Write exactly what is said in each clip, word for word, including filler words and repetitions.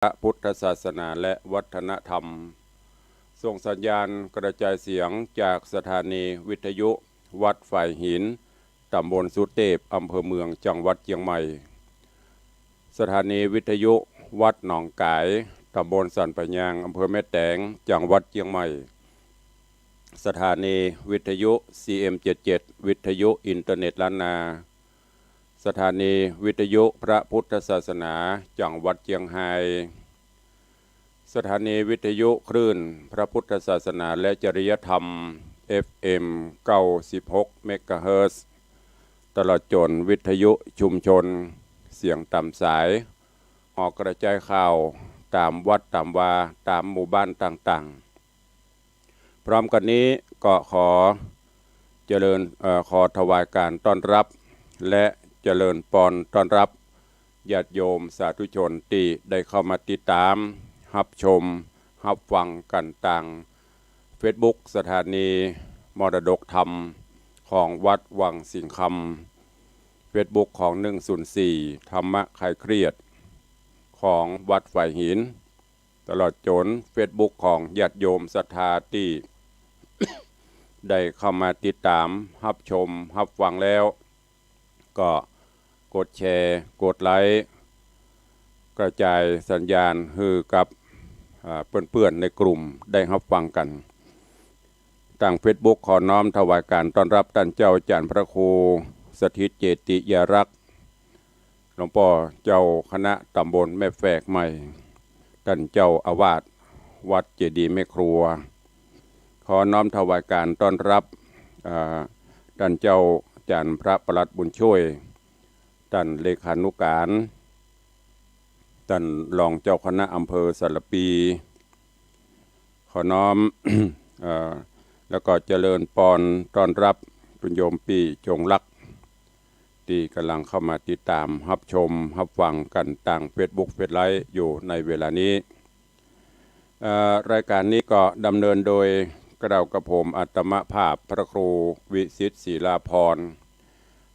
ระพุทธศาสนาและวัฒนธรรม ส่งสัญญาณกระจายเสียงจากสถานีวิทยุวัดฝายหิน ตำบลสุเตพ อำเภอเมือง จังหวัดเจียงใหม่ สถานีวิทยุวัดหนองก๋าย ตำบลสันป่ายยาง อำเภอแม่แตง จังหวัดเจียงใหม่ สถานีวิทยุ ซีเอ็มเจ็ดเจ็ด วิทยุอินเทอร์เน็ตล้านนา สถานีวิทยุพระพุทธศาสนา จังหวัดเจียงฮาย สถานีวิทยุคลื่นพระพุทธศาสนาและจริยธรรม เอฟเอ็ม เก้าสิบหก เมกะเฮิรตซ์ ตลอดจ๋นวิทยุชุมชนเสียงต๋ามสาย ออกกระจายข่าวต๋ามวัดต๋ามวา ต๋ามหมู่บ้านต่างๆ พร้อมกั๋นนี้ก็ขอเจริญ เอ่อ ขอถวายก๋านต้อนรับ และเจริญปอนต้อนรับญาติโยมสาธุชนตี้ได้เข้ามาติดต๋าม ฮับชม ฮับฟังกั๋นตางเฟซบุ๊ก สถานีมรดกธรรมของวัดวังสิงห์คำ เฟซบุ๊กของ หนึ่งศูนย์สี่ ธรรมะคลายเครียดของวัดฝายหิน ตลอดจ๋นเฟซบุ๊กของญาติโยมศรัทธาตี้ได้เข้ามาติดต๋าม ฮับชม ฮับฟังแล้ว ก็กดแชร์ กดไลก์ กระจายสัญญาณหื้อกับ อ่า เปื้อนๆ ในกลุ่มได้ฮับฟังกั๋น ตางเฟซบุ๊กขอน้อมถวายก๋านต้อนรับต้านเจ้าอาจ๋ารย์พระครูสถิตเจติยารักษ์ หลวงป้อเจ้าคณะต๋ำบลแม่แฝกใหม่ ต้านเจ้าอาวาสวัดเจดีย์แม่ครัว ขอน้อมถวายก๋านต้อนรับ อ่า ต้านเจ้าอาจ๋ารย์พระปลัดบุญช่วย ต้านเลขานุก๋าน ต้านรองเจ้าคณะอำเภอสารภี ขอน้อม เอ่อ แล้วก็เจริญปอนต้อนรับคุณโยมปี้จงรัก ตี้ก่ำลังเข้ามาติดต๋าม ฮับชม ฮับฟังกั๋นตางเฟซบุ๊ก เฟซไลก์อยู่ในเวลานี้ เอ่อ รายก๋านนี้ก็ดำเนินโดยเกล้ากระผมอาตมาภาพพระครูวิสิทธิ์ศิลาภรณ์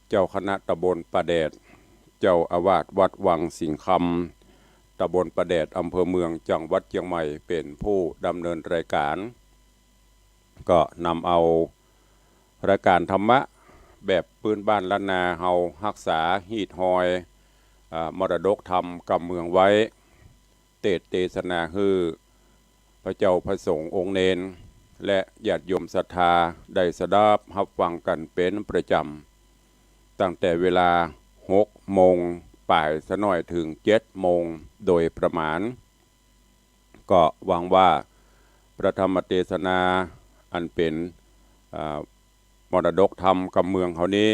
เจ้าคณะต๋ำบลป่าแดด เจ้าอาวาสวัดวังสิงห์คำ ต๋ำบลป่าแดด อำเภอเมือง จังหวัดเจียงใหม่ เป๋นผู้ดำเนินรายก๋าน ก็นำเอารายก๋านธรรมะแบบปื้นบ้านล้านนาเฮา ฮักษาฮีตฮอย อ่า มรดกธรรมกำเมืองไว้ เตสน์เตสนาหื้อพระเจ้าพระสงฆ์องค์เณร และญาติโยมศรัทธาได้สดับฮับฟังกั๋นเป๋นประจ๋ำ ตั้งแต่เวลาหกโมงป๋ายสะหน้อยเถิงเจ็ดโมงโดยประมาณ ก็หวังว่าพระธรรมเตสนาอันเป๋น อ่า มรดกธรรมกำเมืองเฮานี้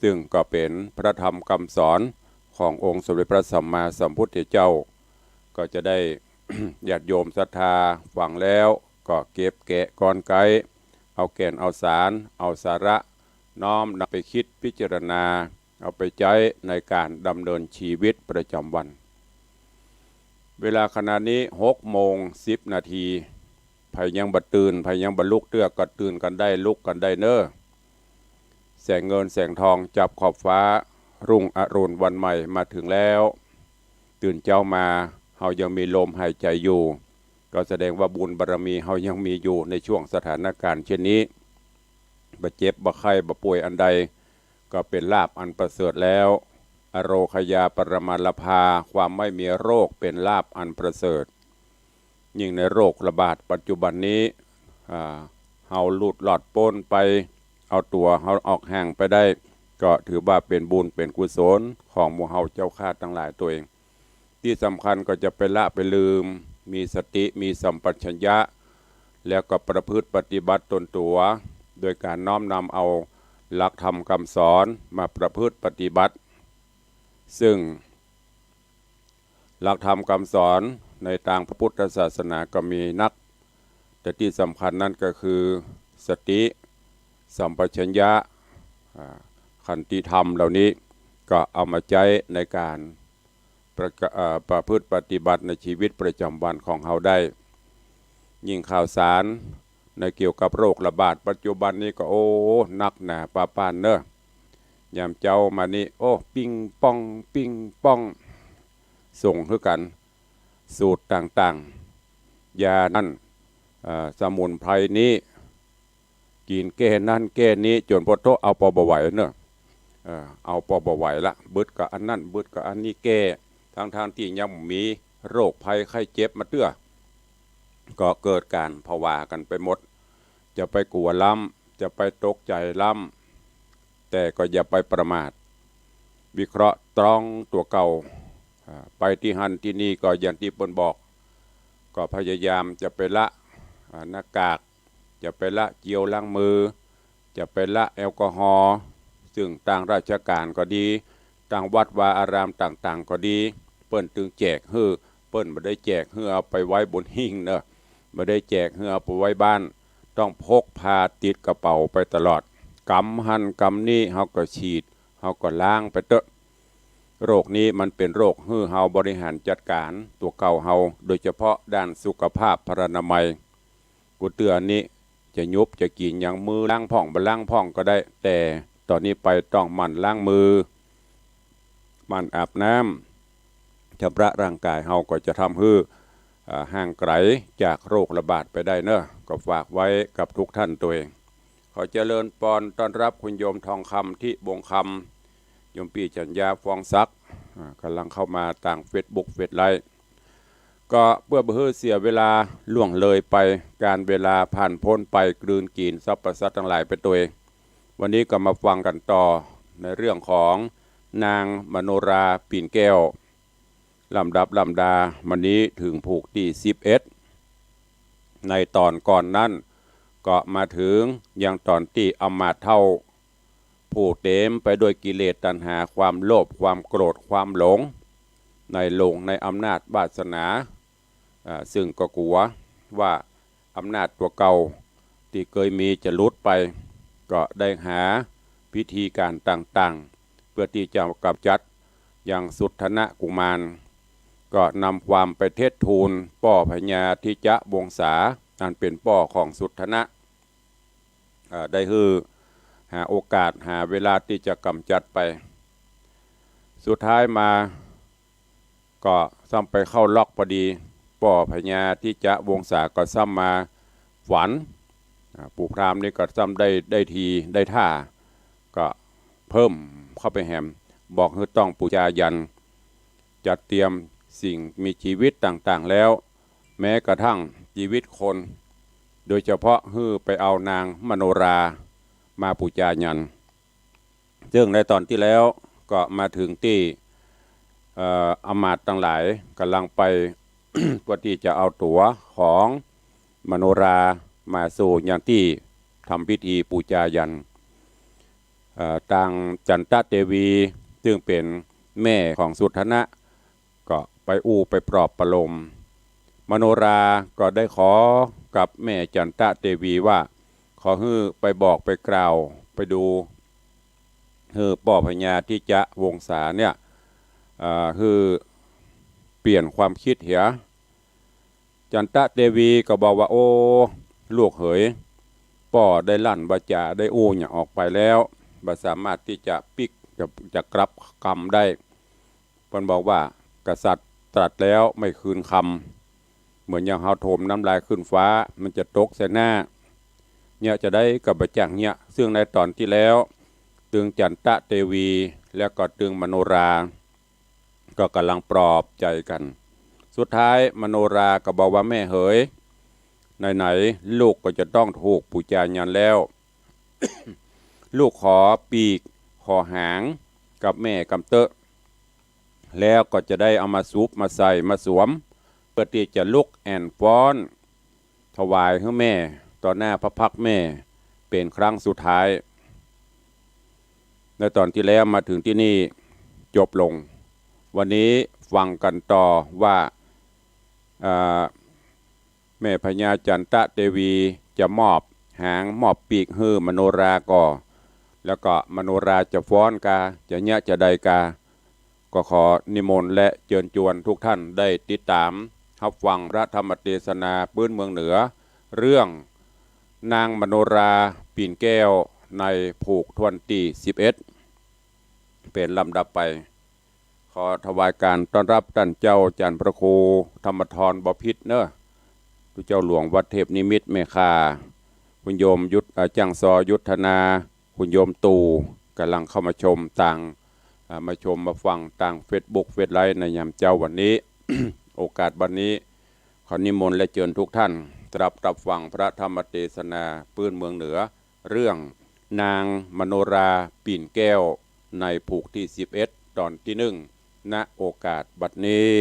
ซึ่งก็เป๋นพระธรรมกำสอนขององค์สมเด็จพระสัมมาสัมพุทธเจ้า ก็จะได้ ญาติโยมศรัทธาฟังแล้วก็เก็บแกะกลไก เอาแก่นเอาสาร เอาสาระ น้อมนำไปคิดพิจารณา เอาไปใจ๊ในก๋านดำเนินชีวิตประจ๋ำวัน เวลาขณะนี้หกโมงสิบนาที ใผยังบ่ตื่น ใผยังบ่ลุกเตื้อก็ตื่นกั๋นได้ ลุกกั๋นได้เน่อ แสงเงินแสงทองจับขอบฟ้า รุ่งอรุณวันใหม่มาเถิงแล้ว ตื่นเจ๊ามาเฮายังมีลมหายใจ๋อยู่ ก็แสดงว่าบุญบารมีเฮายังมีอยู่ในช่วงสถานก๋ารณ์เช่นนี้ บ่เจ็บบ่ไข้บ่ป่วยอันใด ก็เป๋นลาภอันประเสริฐแล้ว อโรคยาปรมาลาภา ความไม่มีโรคเป๋นลาภอันประเสริฐ ยิ่งในโรคระบาดปัจจุบันนี้ อ่า เฮาหลุดรอดป๊นไป เอาตั๋วเฮาออกห่างไปได้ ก็ถือว่าเป๋นบุญเป๋นกุศลของหมู่เฮาเจ้าข้าตังหลายตนเอง ตี้สำคัญก็จะไปละไปลืม มีสติ มีสัมปชัญญะ แล้วก็ประพฤติปฏิบัติตนตั๋ว โดยก๋านน้อมนำเอาหลักธรรมกำสอนมาประพฤติปฏิบัติ ซึ่งหลักธรรมกำสอนในตางพระพุทธศาสนาก็มีนัก แต่ตี้สำคัญนั้นก็คือสติ สัมปชัญญะ อ่า ขันติธรรมเหล่านี้ ก็เอามาใจ๊ในก๋าน ประกะ- เอ่อ ประพฤติปฏิบัติในชีวิตประจ๋ำวันของเฮาได้ ยิ่งข่าวสารในเกี่ยวกับโรคระบาดปัจจุบันนี้ก็ โอ้ นักหนาป้าป้านเน่อ ยามเจ๊ามานี้ โอ้ ปิ้งป้อง ปิ้งป้อง ส่งหื้อกั๋น สูตรต่างๆ ยานั้น เอ่อ สมุนไพรนี้ กิ๋นแก้นั้นแก้นี้ จ๋นปอโต๊ะเอาปอบ่ไหวเนาะ เอ่อ เอาปอบ่ไหวละ บึดกับอันนั้น บึดกับอันนี้แก้ ทั้งๆ ตี้ยังบ่มีโรคภัยไข้เจ็บมาเตื้อ ก็เกิดก๋านผวากั๋นไปหมด จะไปกั๋วล้ำ จะไปตกใจ๋ล้ำ แต่ก็อย่าไปประมาท วิเคราะห์ตรองตั๋วเก่า อ่า ไปตี้หั้นตี้นี่ก็อย่างตี้เปิ้นบอก ก็พยายามจะไปละ อ่า หน้ากาก จะไปละเจลล้างมือ จะไปละแอลกอฮอล์ ซึ่งตางราชก๋านก็ดี ตางวัดวาอารามต่างๆ ก็ดี เปิ้นตึงแจกหื้อ เปิ้นบ่ได้แจกหื้อเอาไปไว้บนหิ้งเนาะ บ่ได้แจกหื้อเอาไปไว้บ้าน ต้องพกพาติดกระเป๋าไปตลอด กำหั้นกำนี้ เฮาก็ฉีด เฮาก็ล้างไปเต๊อะ โรคนี้มันเป๋นโรคหื้อเฮาบริหารจัดก๋านตั๋วเก่าเฮา โดยเฉพาะด้านสุขภาพพรรณนามัย กูเตื้อนี้จะหยุบจะกิ๋นหยัง มือล้างพ่องบ่ล้างพ่องก็ได้ แต่ต่อนี้ไปต้องหมั่นล้างมือ หมั่นอาบน้ำ ชำระร่างก๋ายเฮาก็จะทำหื้อ อ่า ห่างไก๋จากโรคระบาดไปได้เนาะ ก็ฝากไว้กับทุกท่านตวย ขอเจริญปอน ต้อนรับคุณโยมทองคำ ทิวงศ์คำ โยมปี้จัญญา ฟองศักดิ์ อ่า ก่ำลังเข้ามาตางเฟซบุ๊ก เฟซไลฟ์ ก็เปื้อบ่หื้อเสียเวลาล่วงเลยไป ก๋านเวลาผ่านป๊นไป กลืนกิ๋นสรรพสัตว์ตังหลายไปตวย วันนี้ก็มาฟังกั๋นต่อในเรื่องของนางมโนรา ปิ่นแก้ว ลำดับลำดา มานี้เถิงผูกตี้สิบเอ็ด ในต๋อนก่อนนั้น ก็มาเถิงยังต๋อนตี้อำมาตย์เฒ่า ผู้เต๋มไปด้วยกิเลสตัณหา ความโลภ ความโกรธ ความหลง ในหลงในอำนาจวาสนา อ่า ซึ่งก็กั๋วว่าอำนาจตั๋วเก่าตี้เกยมีจะหลุดไป ก็ได้หาวิธีก๋านต่างๆ เปื้อตี้จะก๋ำจัดยังสุทธนะกุมาร ก็นำความไปเทศทูลป้อพญาทิจวงศา อันเป๋นป้อของสุทธนะ อ่า ได้หื้อหาโอกาสหาเวลาตี้จะก๋ำจัดไป สุดท้ายมาก็ซ้ำไปเข้าล็อกพอดี ป้อพญาทิจวงศาก็ซ้ำมาฝัน อ่า ปู่พราหมณ์นี่ก็ซ้ำได้ ได้ทีได้ท่า ก็เพิ่มเข้าไปแหม บอกหื้อต้องปู๋จายัน จัดเตรียมสิ่งมีจีวิตต่างๆ แล้ว แม้กระทั่งจีวิตคน โดยเฉพาะหื้อไปเอานางมโนรามาปู๋จายัน ซึ่งในต๋อนตี้แล้วก็มาเถิงตี้ เอ่อ อำมาตย์ตังหลายก่ำลังไป เปื้อตี้จะเอาตั๋วของมโนรามาโซ่ยังตี้ทำพิธีปู๋จายัน เอ่อ ตางจันตะเตวี ซึ่งเป๋นแม่ของสุทธนะ ก็ไปอู้ไปปลอบประโลม มโนราก็ได้ขอกับแม่จันตะเตวีว่า ขอหื้อไปบอกไปกล่าวไปดู หื้อป้อพญาทิจวงศาเนี่ย เอ่อ หื้อเปลี่ยนความคิดเหีย จันตะเตวีก็บอกว่า โอ้ ลูกเหย ป้อได้ลั่นวาจาได้อู้หยังออกไปแล้ว บ่สามารถตี้จะปิ๊ก จะ จะกลับกำได้ เปิ้นบอกว่า กษัตริย์ตรัสแล้วไม่คืนคำ เหมือนอย่างเฮาถมน้ำลายขึ้นฟ้า มันจะตกใส่หน้า เยียะจาใดก็บ่จ้างเยียะ ซึ่งในต๋อนตี้แล้ว ตึงจันตะเตวี แล้วก็ตึงมโนรา ก็ก่ำลังปลอบใจ๋กั๋น สุดท้ายมโนราก็บอกว่า แม่เหย ไหนๆ ลูกก็จะต้องถูกปู๋จายันแล้ว ลูกขอปีกขอหางกับแม่กำเต๊อะ แล้วก็จะได้เอามาสุบมาใส่มาสวม เปื้อตี้จะลุกแอ่นฟ้อนถวายหื้อแม่ ต่อหน้าพระพักตร์แม่ เป๋นครั้งสุดท้าย ในต๋อนตี้แล้วมาเถิงตี้นี่จบลง วันนี้ฟังกั๋นต่อว่า อ่า แม่พญาจันตะเตวีจะมอบหางมอบปีกหื้อมโนราก่อ แล้วก็มโนราจะฟ้อนกา จะเยียะจาใดกา ก็ขอนิมนต์และเจิญจวนทุกท่านได้ติดต๋ามฮับฟังพระธรรมเตสนาปื๊นเมืองเหนือ เรื่องนางมโนราปิ่นแก้วในผูกถ้วนตี้สิบเอ็ด เป๋นลำดับไป ข ขอถวายการต้อนรับต้านเจ้าจารย์พระครูธรรมธร บ่อพิตรเนาะ ตุ๊เจ้าหลวงวัดเทพนิมิตรแม่ข่า คุณโยมยุทธ เอ่อ จ้างซอยุทธนา คุณโยมตู่ ก่ำลังเข้ามาชมตาง เอ่อ มาชมมาฟังตางเฟซบุ๊กเฟซไลฟ์ในยามเจ๊าวันนี้ โอกาสวันนี้ ขอนิมนต์และเจิญทุกท่าน ตรับ ตรับฟังพระธรรมเตสนาปื้นเมืองเหนือ เรื่องนางมโนราปิ่นแก้ว ในผูกตี้สิบเอ็ด ต๋อนตี้หนึ่ง ณ โอกาสบัดนี้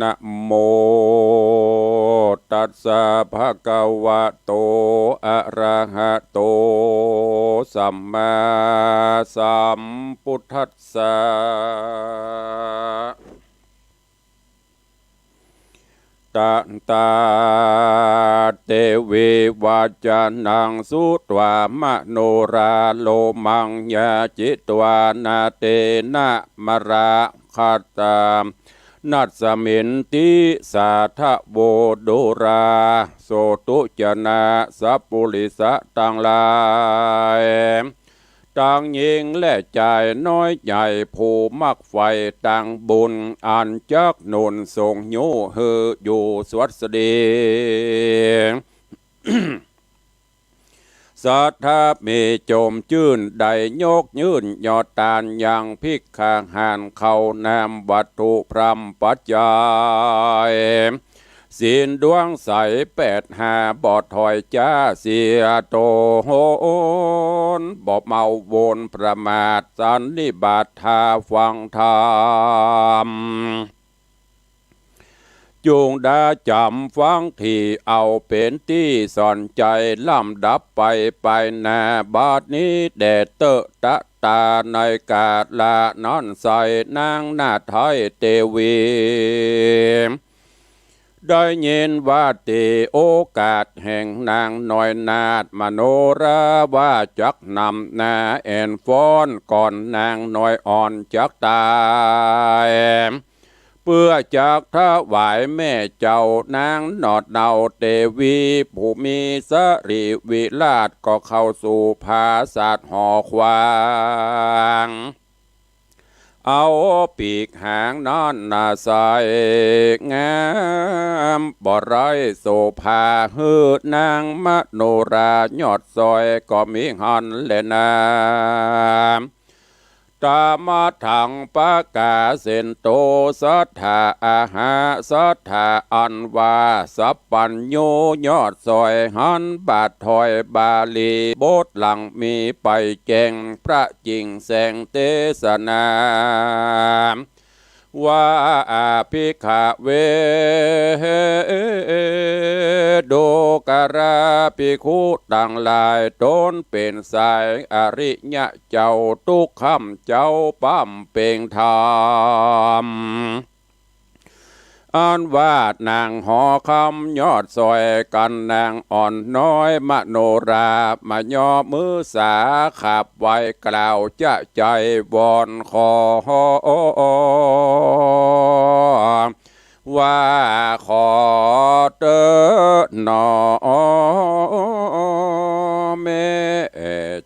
นะโม ตัสสะ ภะคะวะโต อะระหะโต สัมมาสัมพุทธัสสะ ตะ ตา เตวิ วัจจานัง สุตวา มโนรา โลมัง ยะ จิตวา นา เตนะ มะระ คะตา นัสมินติ สาทะโว ดูรา โสตุ จะนะ สัปปุริสะตังหลาย ตังญิงและจายน้อยใหญ่ ผู้มักใฝ่ตางบุญ อันจักหนุนส่งยู้หื้ออยู่สวัสดี สัตถามีจมจื้น ได้ยกยื่นยอดตานยังภิกขาหาร ข้าวน้ำวัตถุพร่ำปัจจัย ศีลดวงใสแปดห้า บ่ถอยจ๊าเสียโตน บ่เมาวนประมาท สันนิบาตถ้าฟังธรรม จุ่งดาจ๋ำฟังตี้ เอาเป๋นตี้สอนใจ๋ ลำดับไปไปหน้า บัดนี้แด่เต๊อะ ตะ ตา ในกาละนั้นไส้ นางนาฏไทยเตวี ได้ยินว่าตี้โอกาสแห่งนางน้อยนาฏมโนรา ว่าจักนำหน้าแอ่นฟ้อนก่อนนางน้อยอ่อนจักต๋าย เปื้อจักถวายแม่เจ้านางหนอดเนาเตวี ผู้มีสริวิราชก็เข้าสู่ผาสาทหอขวาง เอาปีกหางนั้นนาใส่งาม บ่ไร้โสภา หื้อนางมโนรายอดสอยก็มีหั้นแลนา ตามาถังปะกาเสนโต สัตถาอาหา สัตถาอันว่าสัพพัญญูยอดสอยหั้น บาทถอยบาลีบทหลังมีไปแจ้ง พระจิ่งแสงเตสนา ว่า อาภิกขะเว ดูกราภิกขุตังหลาย ตนเป๋นสายอริยะเจ้า ตุ๊กค่ำเจ๊าป้ำเป่งธรรม อันว่านางหอคำยอดสอย กั๋นนางอ่อนน้อยมโนรา มาย่อมือสาขับไหว้กล่าวจะใจ๋วอนขอ ว่าขอเต๊อะหนอแม่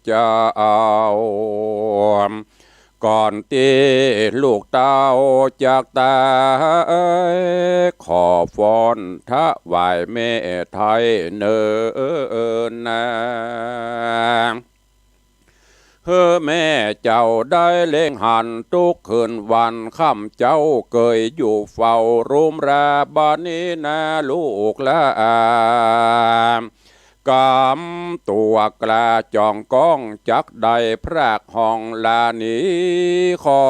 เจ้า ก่อนตี้ลูกเต้าจักต๋าย ขอฟ้อนถวายแม่ไทยเน่อนา หื้อแม่เจ้าได้เล็งหัน ตุ๊กคืนวันค่ำเจ๊าเกยอยู่เฝ้ารุมรา บัดนี้นาลูกหลาน ก๋ำตั๋วกล้าจ่องก้อง จักได้พรากห้องลาหนี ขอ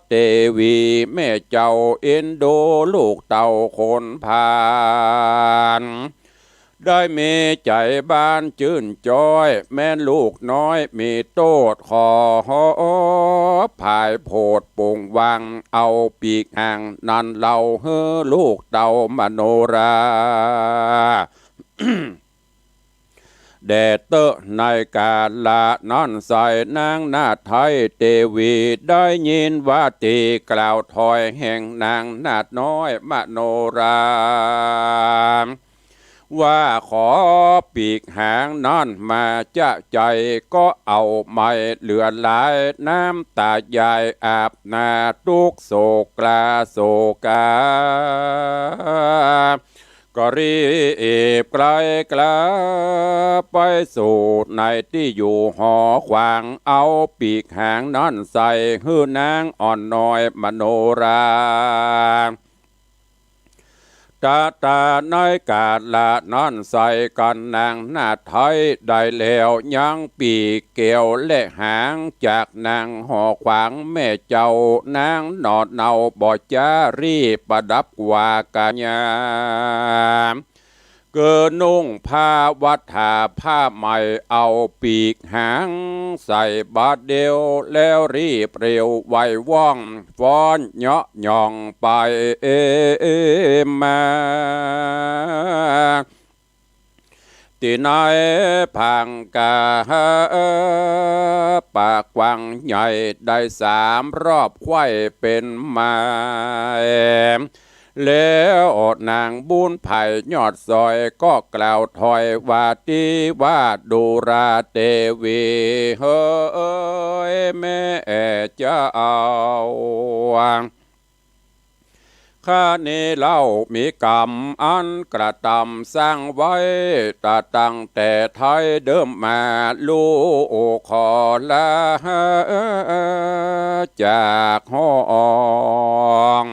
เตวีแม่เจ้าเอ็นดูลูกเต้าคนผ่าน ได้มีใจ๋บานจื้นจ๊อย แม่นลูกน้อยมีโต้ษ ขอผายโผดปงวาง เอาปีกหางนั้นเล่าหื้อลูกเต้ามโนรา แด่เต๊อะ ในกาละนั้นไส้นางนาฏไทยเตวี ได้ยินว่าตี้กล่าวถ้อยแห่งนางนาฏน้อยมโนรา ว่าขอปีกหางนั้นมาจ๊ะใจ๋ ก็เอาไม่เหลือหลาย น้ำตายายอาบหน้า ตุ๊กข์โศกกล้าโศกา ก็รีบไกลกล้าไปสู่ในตี้อยู่หอขวาง เอาปีกหางนั้นใส่หื้อนางอ่อนน้อยมโนรา ตะตาในกาละนั้นใส่กั๋นนางนาฏไทยได้แล้ว ยังปีกแก้วและหางจากนางหอขวางแม่เจ้า นางหน่อเนาบ่จ๊ารีบประดับกว่ากัญญา เกินนุ่งผ้าวัฏฐาผ้าใหม่ เอาปีกหางใส่บาดเดียว แล้วรีบเร็วไวว่อง ฟ้อนเหยาะหย่องไปมา ตี้ในผางกาปากกว้างใหญ่ ได้สามรอบไขว้เป๋นไม้ แล้วนางบุญไผ่ยอดสอยก็กล่าวถอยว่า ตี้ว่า ดูราเตวี เฮ้ยแม่เจ้า ข้านี้เล่ามีกรรมอันกระตำสร้างไว้ ตะตั้งแต่ไทยเดิมมา ลูกขอลาจากห้อง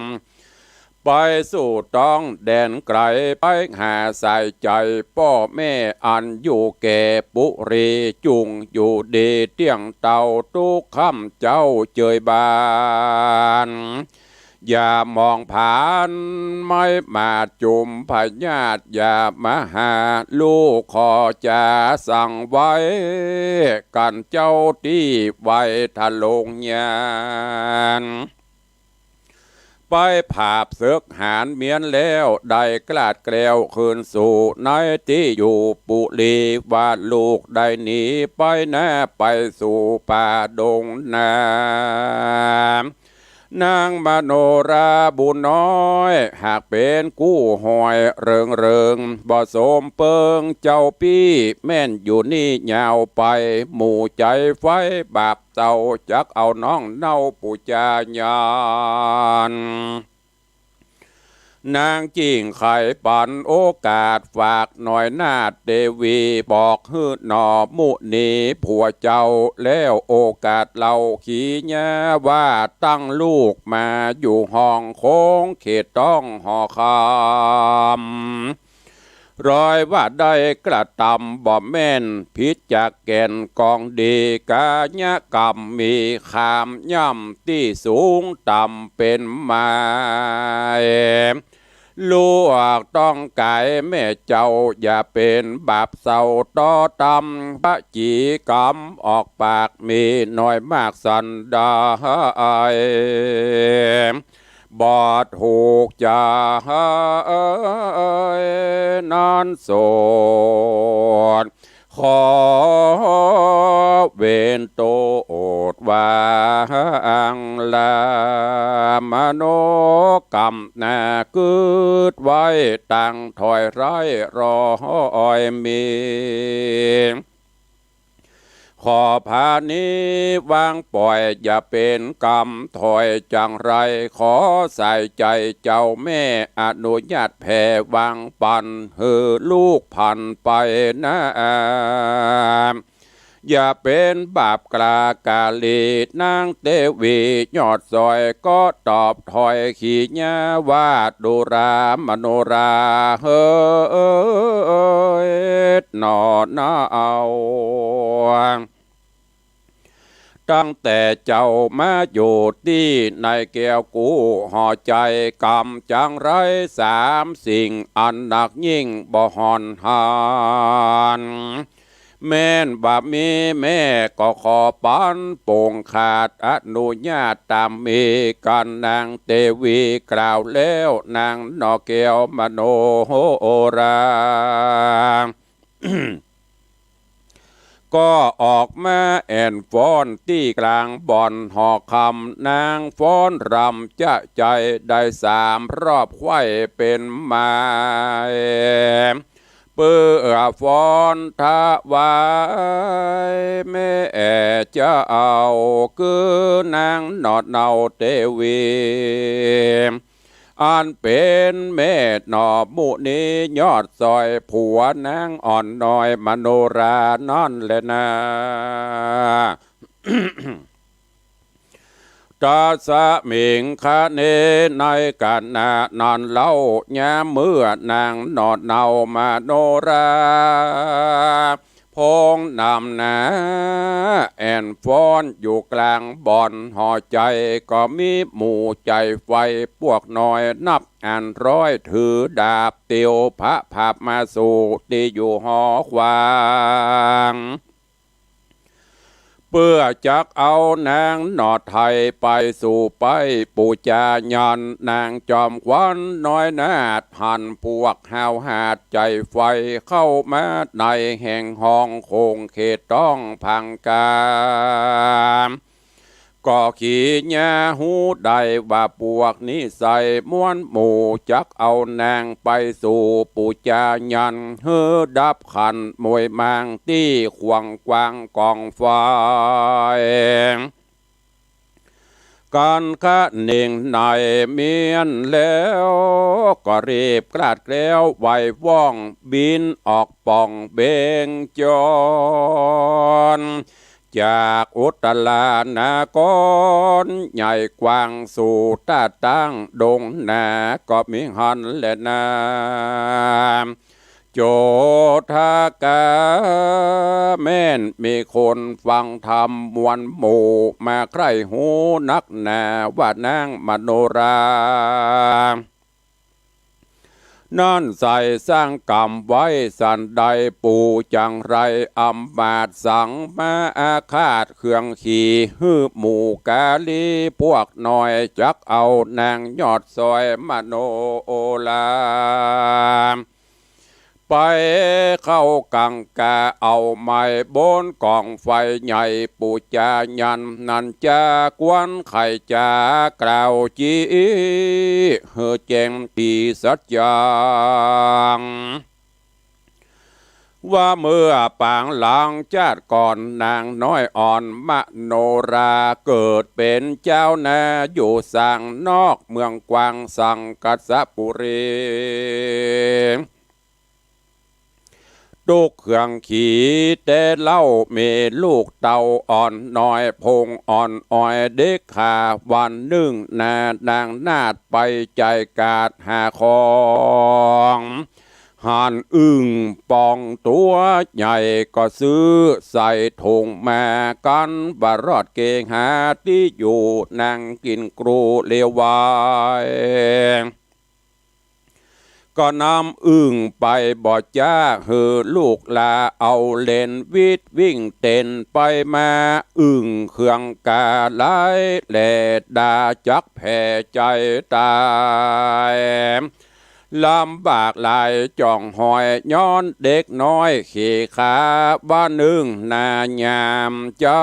ไปสู่ต้องแดนไก๋ ไปหาสายใจ๋ป้อแม่อันอยู่แก่ปุรี จุ่งอยู่ดีเตี้ยงเต้า ตุ๊กค่ำเจ๊ยบาน อย่ามองผานไม้มาดจุมพยาธิ อย่ามาหา ลูกขอจ๋าสั่งไว้ กั๋นเจ้าตี้ไว้ทะลงยาน ไปผาบเสิกหารเมียนแล้ว ได้กลาดแกล้วคืนสู่ในตี้อยู่ปุรี ว่าลูกได้หนีไปหน้าไปสู่ป่าดงนา นางมโนราบุญน้อย หากเป๋นกู้ห้อยเริงเริง บ่สมเปิงเจ้าปี้ แม่นอยู่นี่ยาวไป หมู่ใจ๋ไฟบาป เต้าจักเอาน้องเน่าปู๋จาญาณ นางจิ่งไขปันโอกาส ฝากหน่อยนาฏเตวี บอกหื้อหน่อมุนีผัวเจ้า แล้วโอกาสเล่าขีญาว่า ตั้งลูกมาอยู่ห้องโค้งเขตต้องหอคำ ร้อยว่าได้กระตำบ่แม่น ผิดจากแก่นกองดี กายกรรมมีขามย่ำ ตี้สูงต่ำเป๋นไม้ ลูกต้องก๋ายแม่เจ้า อย่าเป๋นบาปเศร้าต่อตำ พระจีกรรมออกปากมีน้อยมากสันดาย บ่ถูกใจ๋ นั้นโสด ขอเวรโต้ษวางลา มโนกรรมหน้า กึ๊ดไว้ตังถ้อยไร้รอยมี ขอผานี้วางป่อย อย่าเป๋นกรรมถ้อยจังไร ขอสายใจ๋เจ้าแม่อนุญาตแผ่วางปัน หื้อลูกผันไปนา อย่าเป๋นบาปกล้ากาลี นางเตวียอดสอยก็ตอบถ้อยขีญาว่า ดูรามโนรา เฮ้ยหน่อเน่า ตั้งแต่เจ้ามาอยู่ตี้ในแก้วกู้หอใจ๋ กรรมจังไรสามสิ่งอันหนักยิ่งบ่ห่อนหาญ แม่นบ่มีแม่ก็ขอปันโป่งขาดอนุญาตต๋ามมี กั๋นนางเตวีกล่าวแล้ว นางหน่อแก้วมโนรา ก็ออกมาแอ่นฟ้อนตี้กลางบ่อนหอคำ นางฟ้อนรำจะใจ๋ได้สามรอบไขว้เป๋นไม้ เปื้อฟ้อนถวายแม่เจ้า คือนางหนอดเนาเตวี อันเป๋นแม่หนอมุนียอดสอย ผัวนางอ่อนน้อยมโนรานั้นแลนา ตัสมิงคเณ ในขณะนั้นเล่า ยามเมื่อนางหนอดเนามโนรา พองนำหน้าแอ่นฟ้อนอยู่กลางบ่อนหอใจ๋ ก็มีหมู่ใจ๋ไฟปวกน้อยนับอันร้อย ถือดาบเตียวพระพับมาสู่ตี้อยู่หอขวาง เปื้อจักเอานางหนอดไทยไปสู่ไปปู๋จายัน นางจอมขวัญน้อยนาฏ หันปวกห้าวหาดใจ๋ไฟเข้ามาในแห่งห้องโขงเขตต้องพังกา ก็ขีญาฮู้ได้ว่าปวกนี้ใส่มวลหมู่จักเอานางไปสู่ปู๋จายัน หื้อดับขันมวยมางตี้ขวางกวางกองไฟ กันคะเน่งในเมียนแล้ว ก็รีบกลาดแคล้วไวว่องบินออกป่องเบงจร จากอุตตรานครใหญ่กว้างสู่ต้าตั้งดงนา ก็มีหั้นแลนา โจทกา แม่นมีคนฟังธรรมมวลหมู่มาใคร่ฮู้นักหนา ว่านางมโนรา นั้นใส่สร้างกรรมไว้สันใด ปู่จังไรอำมาตย์สังมาอาฆาตเคืองขี หื้อหมู่กาลีปวกน้อยจักเอานางยอดสอยมโนรา ไปเข้ากังกาเอาไม้บนกองไฟใหญ่ ปู๋จายันนั้นจากวนไขจ๋ากล่าวจี้ หื้อแจ้งตี้สัจจัง ว่าเมื่อปางหลังจาติก่อนนางน้อยอ่อนมโนรา เกิดเป๋นจาวนาอยู่สางนอกเมืองกวางสังกัสสปุรี ตุ๊กข์เคืองขีแต่เล่า มีลูกเต้าอ่อนน้อยพงอ่อนอ้อยเด็กขา วันนึ่งนานางนาฏไปจ่ายกาดหาของ หันอึ่งป่องตั๋วใหญ่ก็ซื้อใส่ถุงมา กันบ่รอดเกหาตี้อยู่ นางกิ๋นกรูเหลวไหว ก็นำอึ่งไปบ่จ๊า หื้อลูกหล้าเอาเล่นวิดวิ่งเต้นไปมา อึ่งเคืองกาหลายแหล่ดาจักแผ่ใจ๋ต๋าย ลำบากหลายจ่องหอยย้อนเด็กน้อยเขขา บ่านึ่งนายามเจ๊า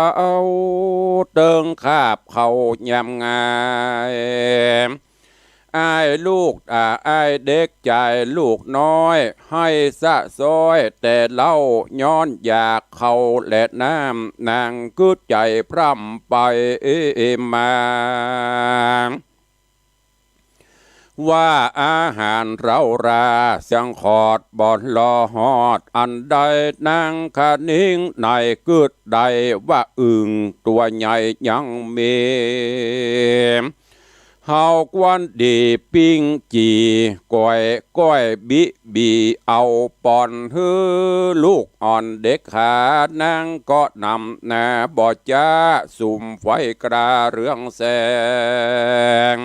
เติงคาบเข้ายามงาย อ้ายลูก อ่า อ้ายเด็กจายลูกน้อย หื้อสะซ้อยแต่เล่า ย้อนอยากข้าวและน้ำ นางกึ๊ดใจ๋พร่ำไปมา ว่าอาหารเร้ารา เสียงขอดบ่รอฮอด อันใดนางคะนิงในกึ๊ดได้ ว่าอึ่งตั๋วใหญ่ยังมี เฮาควรดีปิ้งจี่ ก้อยก้อยบิบีเอาป่อน หื้อลูกอ่อนเด็กขา นางก็นำหน้าบ่จ๊า สุมไฟกล้าเรืองแสง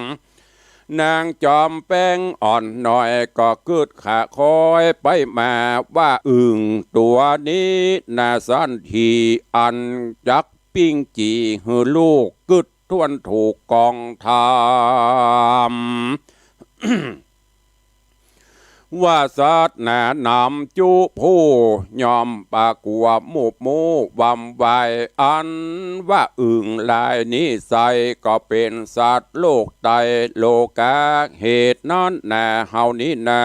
นางจอมแป้งอ่อนน้อยก็กึ๊ดขะคอยไปมา ว่าอึ่งตั๋วนี้นาสันที อันจักปิ้งจี่หื้อลูกกึ๊ดถ้วนถูกกองธรรม ว่าสัตว์หนานำจุผู้ย่อมปะกั๋วมูบมู่วำวาย อันว่าอึ่งลายนี้ใส่ก็เป๋นสัตว์โลกไตโลกา เหตุนั้นนาเฮานี้นา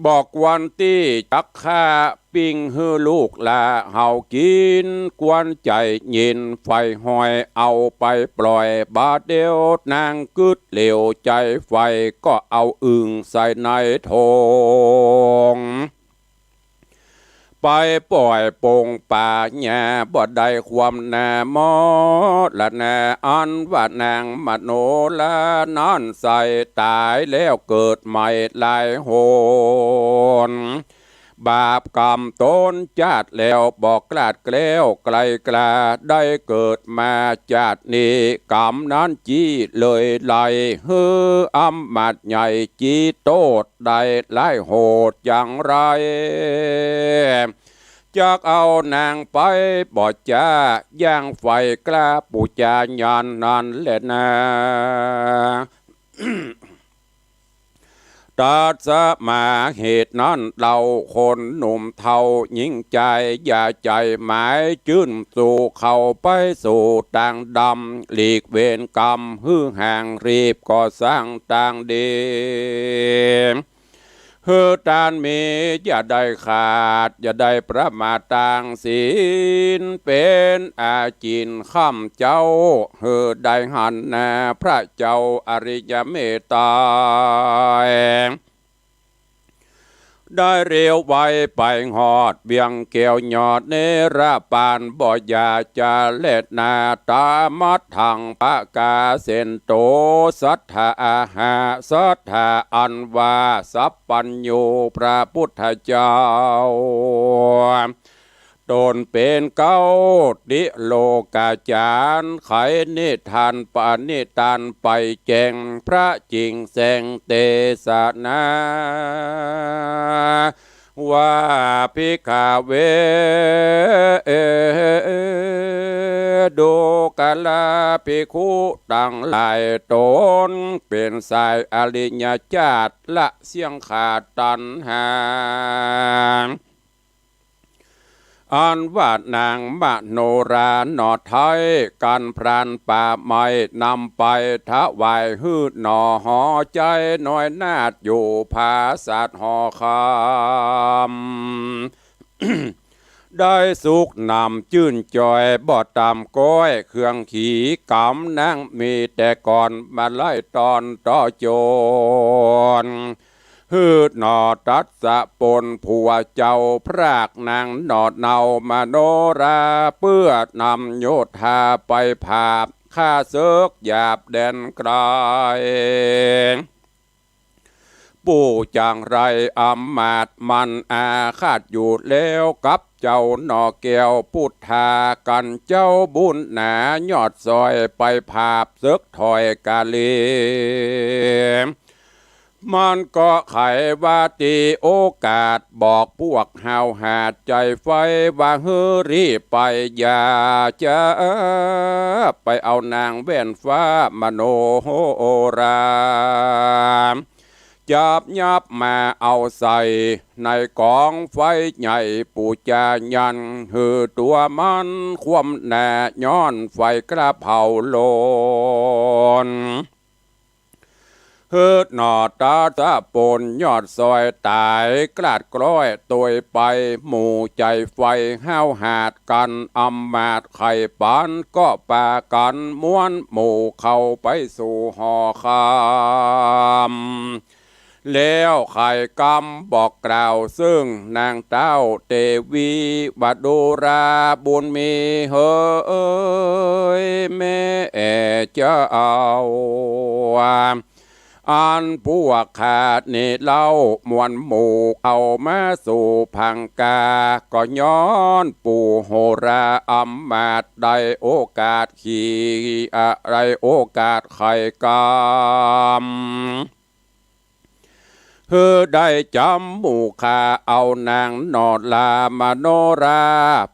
บ่ควรตี้จักฆ่าปิ้งหื้อลูกหล้าเฮากิ๋น ควรใจ๋ยินใฝ่ห้อยเอาไปปล่อย บ่าเดี่ยวนางกึ๊ดเหลวใจ๋ใฝ่ ก็เอาอึ่งใส่ในโถง ไปป่อยปงป่าหญ้า บ่ได้ความหน้ามรณะ อันว่านางมโนรานั้นใส่ ต๋ายแล้วเกิดใหม่หลายหน บาปก๋รรมต้นจาติแล้ว บ่กล้าแคล้วไกลกล้า ได้เกิดมาจาตินี้ ก๋รรมนั้นจี้เลยไล่ หื้ออำมาตย์ใหญ่จี้โต้ษ ได้ร้ายโหดอย่างไร จักเอานางไปบ่จ๋า อย่างใฝ่กล้าปู๋จายันนั้นแลนา ตัสมา เหตุนั้นเฮาคนหนุ่มเฒ่าญิงจาย อย่าใจ๋หมายจื้นสู่ เข้าไปสู่ตางดำ หลีกเวรก๋รรมหื้อห่าง รีบก่อสร้างตางดี หื้อตานมี อย่าได้ขาด อย่าได้ประมาทตางศีล เป๋นอาจิณค่ำเจ๊า หื้อได้หันหน้าพระเจ้าอริยเมตไตร ได้เร็วไวไปฮอดเวียงแก้วยอดเนรปาน บ่อย่าจะแลนา ตามัทธังปะกาเสนโต สัตถาอาหา สัตถาอันว่าสัพพัญญูพระพุทธเจ้า ต๋นเป๋นเก๊าติโลกาจ๋ารย์ ไขนิทานปณิธานไปแจ้ง พระจิ่งแสงเตสนา ว่าภิกขเว ดูกราภิกขุตังหลาย ต๋นเป๋นสายอริยจาติ ละเสี้ยงขาดตัณหา อันว่านางมโนราหน่อไท้ กั๋นพรานป่าไม้ นำไปถวายหื้อหน่อ หอใจ๋น้อยนาฏอยู่ผาสัตว์หอคำ ได้สุขหนำจื้นจอย บ่ต่ำก้อยเครื่องขี ก๋ำนักมีแต่ก่อน บ่ไล่ตอนต่อจน หื้อหน่อตัสสะปนผัวเจ้า พรากนางหน่อเนา มโนราเปื้อนำโยธาไปผาบ ข้าเสิกหยาบแดนไกล ปู้จั่งไรอำมาตย์มันอาฆาตอยู่แล้ว กับเจ้าหน่อแก้วปุทธา กั๋นเจ้าบุญหนายอดซอย ไปผาบเสิกถอยกาลี มันก็ไขว่าตี้โอกาส บอกพวกฮาวหาดใจ๋ไฟ ว่าหื้อรีบไป อย่าจะไปเอานางแว่นฟ้ามโนรา จับยับมาเอาใส่ในก๋องไฟใหญ่ปู๋จายัน หื้อตั๋วมันคว่ำหน้า ย้อนไฟกล้าเผาโลน หื้อหน่อตัสสะปนยอดซอยต๋าย กลาดกล้อยตวยไป หมู่ใจ๋ไฟฮาวหาดกั๋น อำมาตย์ใค่ปันก็ปากั๋น ม้วนหมู่เข้าไปสู่หอคำ แล้วใค่กำบอกกล่าวเซิ่งนางเต้าเตวี ว่าดูราบุญมีเหย แม่เจ้า อันพวกข้านี้เล่า ม้วนหมู่เข้ามาสู่พังกา ก็ย้อนปู่โหราอำมาตย์ได้โอกาสขี อะ ได้โอกาสใค่กำ หื้อได้จำหมู่ข้าเอานางหน่อลามโนรา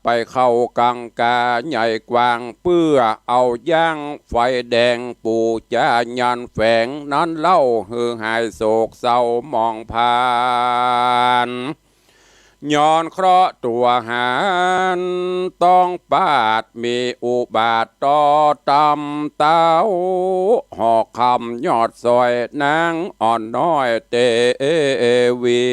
ไปเข้ากางกาใหญ่กว้าง เปื้อเอาย่างไฟแดงปู๋จายันแฝงนั้นเล่า หื้อหายโศกเศร้าหมองพาน ย้อนเคราะห์ตั๋วหาร ต้องปาดมีอุบาทต่อตำเต้า หอกคำยอดสร้อยนางอ่อนน้อยเตวี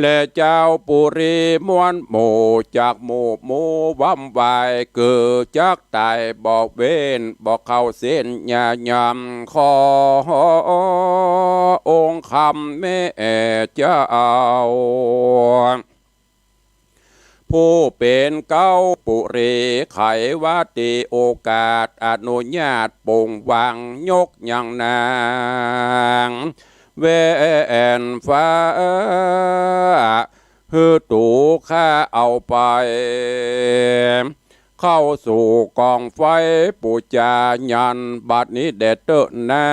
และเจ้าปุรีมวลหมู่ จากหมู่หมู่ว่ำวาย เกือจักต๋ายบ่เว้น บ่เข้าเส้นยายาม ขอองค์คำแม่เจ้า ผู้เป๋นเก๊าปุรี ใค่ว่าตี้โอกาสอนุญาตโป่งวาง ยกยังนางแว่นฟ้า หื้อตั๋วข้าเอาไป เข้าสู่ก๋องไฟปู๋จายัน บัดนี้แด่เต๊อะนา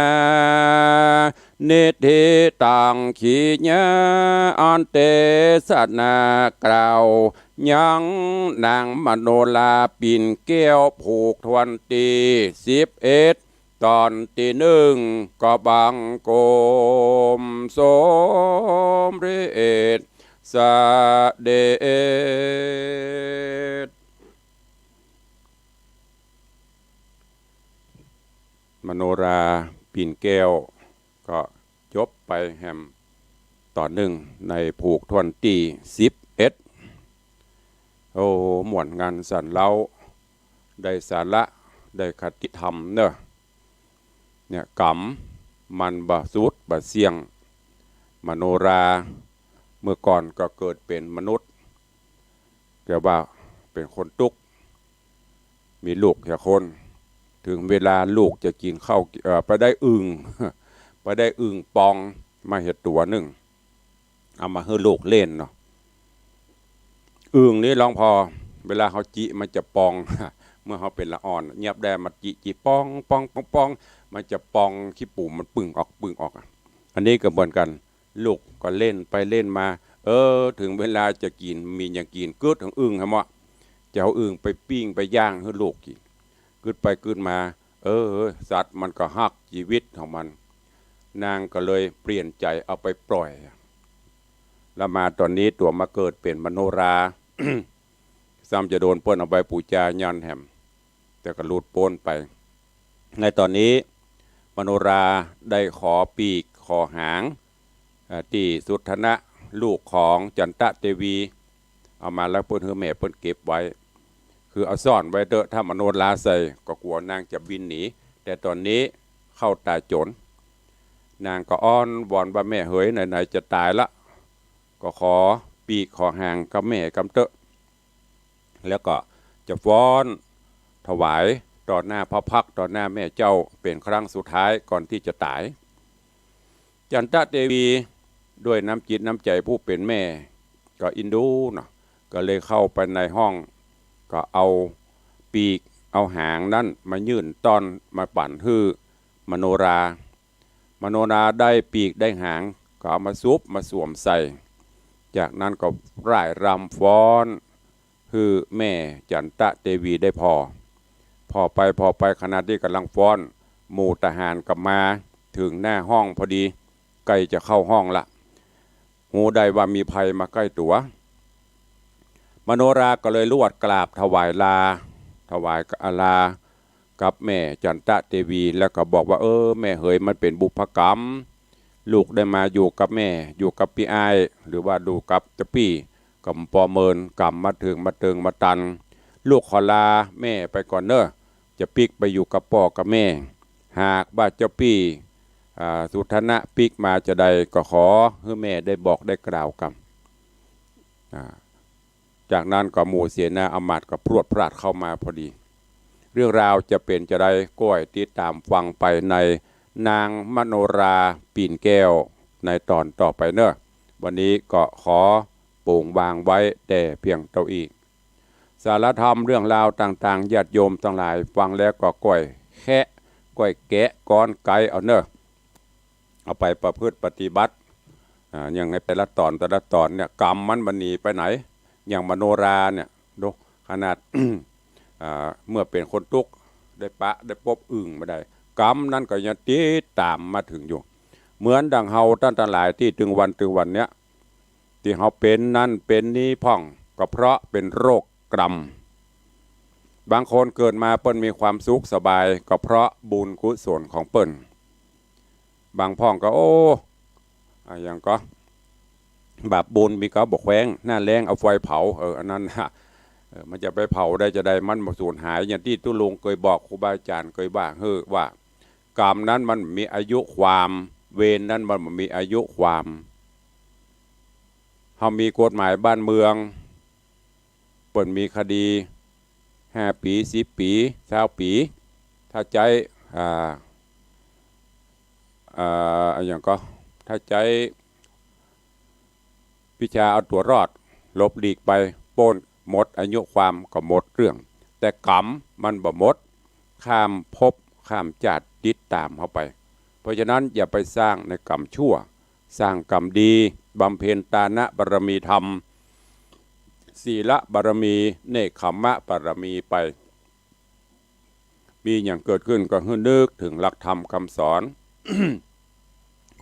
นิธิตังขีญา อันเตสนากล่าวยังนางมโนราปิ่นแก้ว ผูกถ้วนตี้สิบเอ็ด ต๋อนตี้นึ่ง ก็บังคมสมเร็จเสด็จ มโนราปิ่นแก้ว ก็จบไปแหมต๋อนนึ่ง ในผูกถ้วนตี้สิบเอ็ด โอ้ ม่วนงันสันเล้า ได้สาระ ได้คติธรรมเนาะ เนี่ย ก๋รรมมันบ่สุดบ่เสี้ยง มโนรา เมื่อก่อนก็เกิดเป๋นมนุษย์ แต่ว่าเป๋นคนตุ๊กข์ มีลูกเหียคน เถิงเวลาลูกจะกิ๋นข้าว เอ่อ ไปได้อึ่ง ไปได้อึ่งปองมาเหียตั๋วนึ่ง เอามาหื้อลูกเล่นเนาะ อึ่งนี่หลวงพ่อ เวลาเฮาจิมันจะปอง เมื่อเฮาเป๋นละอ่อน เยียบได้มาจิ จิปอง ปอง ปอง ปอง มันจะปอง ขี้ปูมันปึ่งออก ปึ่งออกอะ อันนี้ก็เหมือนกั๋น ลูกก็เล่นไปเล่นมา เออ เถิงเวลาจะกิ๋น มีหยังกิ๋น กึ๊ดเถิงอึ่งหาเมาะ จะเอาอึ่งไปปิ้งไปย่างหื้อลูกกิ๋น กึ๊ดไปกึ๊ดมา เออ สัตว์มันก็ฮักจีวิตของมัน นางก็เลยเปลี่ยนใจ๋เอาไปปล่อย แล้วมาต๋อนนี้ตั๋วมาเกิดเป๋นมโนรา ซ้ำจะโดนเปิ้นเอาไปปู๋จายันแหม แต่ก็หลุดป๊นไป ในต๋อนนี้มโนราได้ขอปีกขอหาง เอ่อ ตี้สุทัณะ ลูกของจันตะเตวี เอามาแล้วเปิ้นหื้อแม่เปิ้นเก็บไว้ คือเอาซ่อนไว้เต๊อะ ถ้ามโนราใส่ก็กั๋วนางจะบินหนี แต่ต๋อนนี้เข้าต๋าจ๋น นางก็อ้อนวอนว่า แม่เหย ไหนๆ จะต๋ายละ ก็ขอปีกขอหางกับแม่กำเต๊อะ แล้วก็จะฟ้อนถวายต่อหน้าพระพักตร์ ต่อหน้าแม่เจ้า เป๋นครั้งสุดท้ายก่อนตี้จะต๋าย จันตะเตวีด้วยน้ำจิตน้ำใจ๋ผู้เป๋นแม่ ก็อินดูเนาะ ก็เลยเข้าไปในห้อง ก็เอาปีกเอาหางนั้นมายื่นต้อนมาปั๋นหื้อมโนรา มโนราได้ปีกได้หาง ก็เอามาสุบมาสวมใส่ จากนั้นก็ร่ายรำฟ้อน หื้อแม่จันตะเตวีได้ผ่อ ผ่อไปผ่อไป ขณะตี้ก่ำลังฟ้อน หมู่ทหารก็มาเถิงหน้าห้องพอดี ใก้จะเข้าห้องละ ฮู้ได้ว่ามีภัยมาใก้ตั๋ว มโนราก็เลยลวดกราบถวายลา ถวายลากับแม่จันตะเตวี แล้วก็บอกว่า เออ แม่เหย มันเป๋นบุพกรรม ลูกได้มาอยู่กับแม่ อยู่กับปี้อ้าย หรือว่าอยู่กับเจ้าปี้ ก็ปอเมินกรรมมาเถิงมาเติงมาตัน ลูกขอลาแม่ไปก่อนเน่อ จะปิ๊กไปอยู่กับป้อกับแม่ หากว่าเจ้าปี้ อ่า สุทัณะปิ๊กมาจาใด ก็ขอหื้อแม่ได้บอกได้กล่าวกำ อ่า จากนั้นก็หมู่เสนาอำมาตย์ก็พรวดพราดเข้ามาพอดี เรื่องราวจะเป๋นจาใด ก้อยติดต๋ามฟังไปในนางมโนราปิ่นแก้วในต๋อนต่อไปเน่อ วันนี้ก็ขอโป๋งวางไว้แต่เพียงเต้าอี้ สาระธรรมเรื่องราวต่างๆ ญาติโยมตังหลายฟังแล้วก็ก้อยแคะ ก้อยแกะก๊อนไก๊เอาเน่อ เอาไปประพฤติปฏิบัติ อ่า อย่างในแต่ละต๋อนแต่ละต๋อนเนี่ย กรรมมันบ่หนีไปไหน อย่างมโนราเนี่ย ดู ขนาด อ่า เมื่อเป๋นคนตุ๊กข์ ได้ปะ ได้ปบอึ่งมาได้ กรรมนั้นก็ยังติดต๋ามมาเถิงอยู่ เหมือนดังเฮาต้านตังหลายตี้เถิงวันเถิงวันเนี้ย ตี้เฮาเป๋นนั้นเป๋นนี้พ่อง ก็เพราะเป๋นโรคกรรม บางคนเกิดมาเปิ้นมีความสุขสบาย ก็เพราะบุญกุศลของเปิ้น บางพ่องก็ โอ้ อะหยังก็ บาปบุญมีก็บ่แขวง หน้าแล้งเอาไฟเผา เออ อันนั้นน่ะ เออ มันจะไปเผาได้จาใด มันบ่สูญหาย อย่างตี้ตุ๊ลุงเกยบอก ครูบาอาจ๋ารย์เกยว่าหื้อว่า กรรมนั้นมันมีอายุความ เวรนั้นมันบ่มีอายุความ เฮามีกฎหมายบ้านเมือง เปิ้นมีคดี ห้าปี๋ สิบปี๋ ซาวปี๋ ถ้าใจ๊ อ่า อ่า อะหยังก็ ถ้าใจ๊วิชาเอาตั๋วรอด หลบหลีกไป ป๊น หมดอายุความก็หมดเรื่อง แต่กรรมมันบ่หมด ข้ามภพข้ามจาติติดต๋ามเฮาไป เพราะฉะนั้นอย่าไปสร้างในกรรมชั่ว สร้างกรรมดี บำเพ็ญตานบารมีธรรม ศีลบารมี เนกขัมมบารมีไป มีหยังเกิดขึ้นก็หื้อนึกเถิงหลักธรรมกำสอน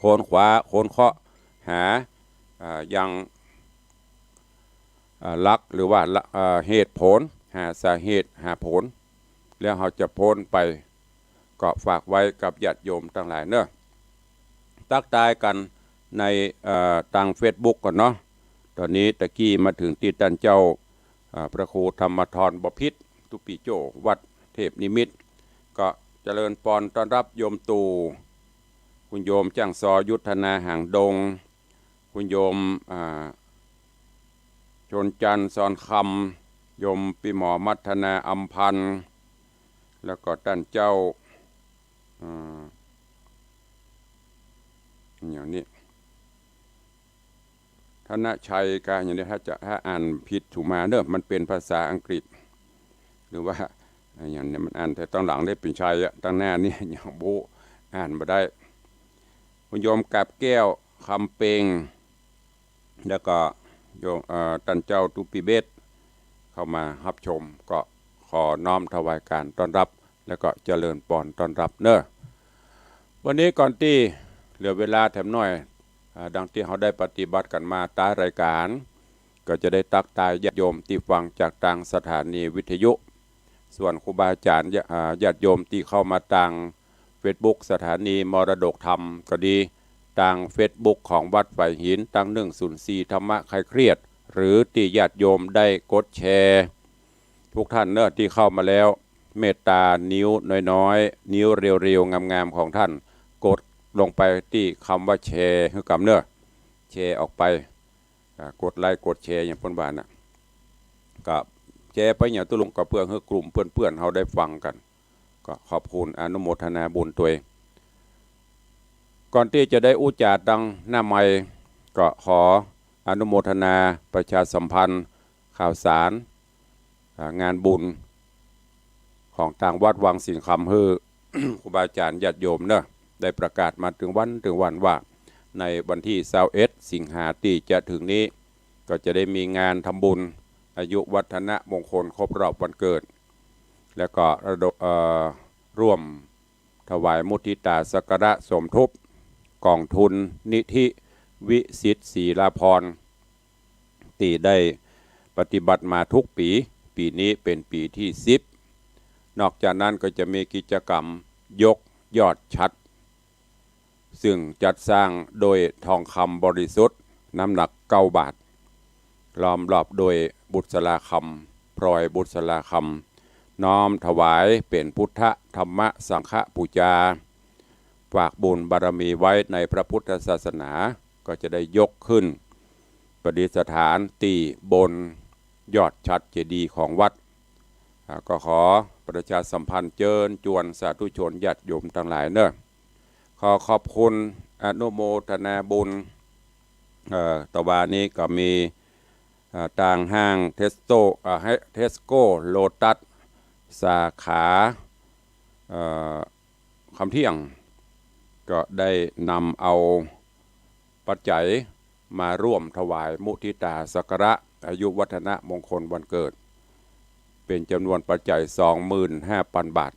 ค้นคว้า ค้นเคาะ หา อ่า ยัง อ่า หลัก หรือว่าละ อ่า เหตุผล หาสาเหตุ หาผล แล้วเฮาจะป๊นไป ก็ฝากไว้กับญาติโยมตังหลายเนาะ ตั๊กตายกั๋นใน เอ่อ ตางเฟซบุ๊กก่อนเนาะ ต๋อนนี้ตะกี้มาเถิงตี้ต้านเจ้า อ่า พระครูธรรมธร บ่ผิด ตุ๊ปีโจ้ วัดเทพนิมิต ก็เจริญปอนต้อนฮับโยมตู่ คุณโยมจ้างซอ ยุทธนา หางดง คุณโยม อ่า ชนจันทร์ ซอนคำ โยมปี้หมอ มัทนา อำพันธ์ แล้วก็ต้านเจ้า อ่า อย่างนี้ ธนชัยกา อย่างนี้ ถ้าจะ ถ้าอ่านผิดถูกมาเนาะ มันเป๋นภาษาอังกฤษ หรือว่า อย่างนี้มันอ่านแต่ตังหลังได้เป๋นชัยอะ ตังหน้านี่ยังบ่ อ่านบ่ได้ คุณโยมกาบแก้ว คำเปง แล้วก็โยม เอ่อ ต้านเจ้าตุ๊ปีเบส เข้ามาฮับชม ก็ขอน้อมถวายการต้อนฮับ แล้วก็เจริญปอนต้อนฮับเนาะ วันนี้ก่อนตี้เหลือเวลาแถมหน้อย อ่า ดังตี้เฮาได้ปฏิบัติกั๋นมาต๋ามรายการ ก็จะได้ตั๊กตายญาติโยมตี้ฟังจากตางสถานีวิทยุ ส่วนครูบาอาจ๋ารย์ ญา อ่า ญาติโยมตี้เข้ามาตางเฟซบุ๊กสถานีมรดกธรรมก็ดี ตางเฟซบุ๊กของวัดฝายหิน ตางหนึ่งศูนย์สี่ธรรมะคลายเครียด หรือตี้ญาติโยมได้กดแชร์ ทุกท่านเนาะ ตี้เข้ามาแล้ว เมตต๋านิ้วน้อยๆ นิ้วเรียวๆ งามๆ ของท่าน กดลงไปตี้กำว่าแชร์หื้อกำเนาะ แชร์ออกไป อ่า กดไลก์กดแชร์อย่างเปิ้นว่าน่ะ ก็แชร์ไปอย่างตุ๊ลุง ก็เปื้อหื้อกลุ่มเปื้อนๆ เฮาได้ฟังกั๋น ก็ขอบคุณอนุโมทนาบุญตวย ก่อนตี้จะได้อู้จ๋าตังหน้าไมค์ ก็ขออนุโมทนาประชาสัมพันธ์ข่าวสาร อ่า งานบุญของตางวัดวังสิงห์คำหื้อ ครูบาอาจ๋ารย์ญาติโยมเนาะ ได้ประกาศมาเถิงวันเถิงวันว่า ในวันตี้ซาวเอ็ดสิงหาตี้จะเถิงนี้ ก็จะได้มีงานทำบุญอายุวัฒนมงคลครบรอบวันเกิด แล้วก็ระดม เอ่อ ร่วมถวายมุทิตาสักการะสมทบก๋องทุนนิธิวิสิทธิ์ศรีลาภรณ์ ตี้ได้ปฏิบัติมาทุกปี๋ ปี๋นี้เป๋นปี๋ตี้สิบ นอกจากนั้นก็จะมีกิจกรรมยกยอดฉัตร ซึ่งจัดสร้างโดยทองคำบริสุทธิ์น้ำหนักเก้าบาท ล้อมรอบโดยบุษราคำ พลอยบุษราคำ น้อมถวายเป๋นพุทธธรรมสังฆปูจา ฝากบุญบารมีไว้ในพระพุทธศาสนา ก็จะได้ยกขึ้นประดิษฐานตี้บนยอดฉัตรเจดีย์ของวัด อ่า ก็ขอประชาสัมพันธ์เจิญจวนสาธุชนญาติโยมตังหลายเนาะ ขอขอบคุณอนุโมทนาบุญ เอ่อ ตะวานี้ก็มี เอ่อ ตางห้างเทสโก้ เอ่อ เทสโก้ โลตัส สาขา เอ่อ คำเที่ยง ก็ได้นำเอาปัจจัยมาร่วมถวายมุทิตาสักการะอายุวัฒนมงคลวันเกิด เป๋นจำนวนปัจจัยสองหมื่นห้าพันบาท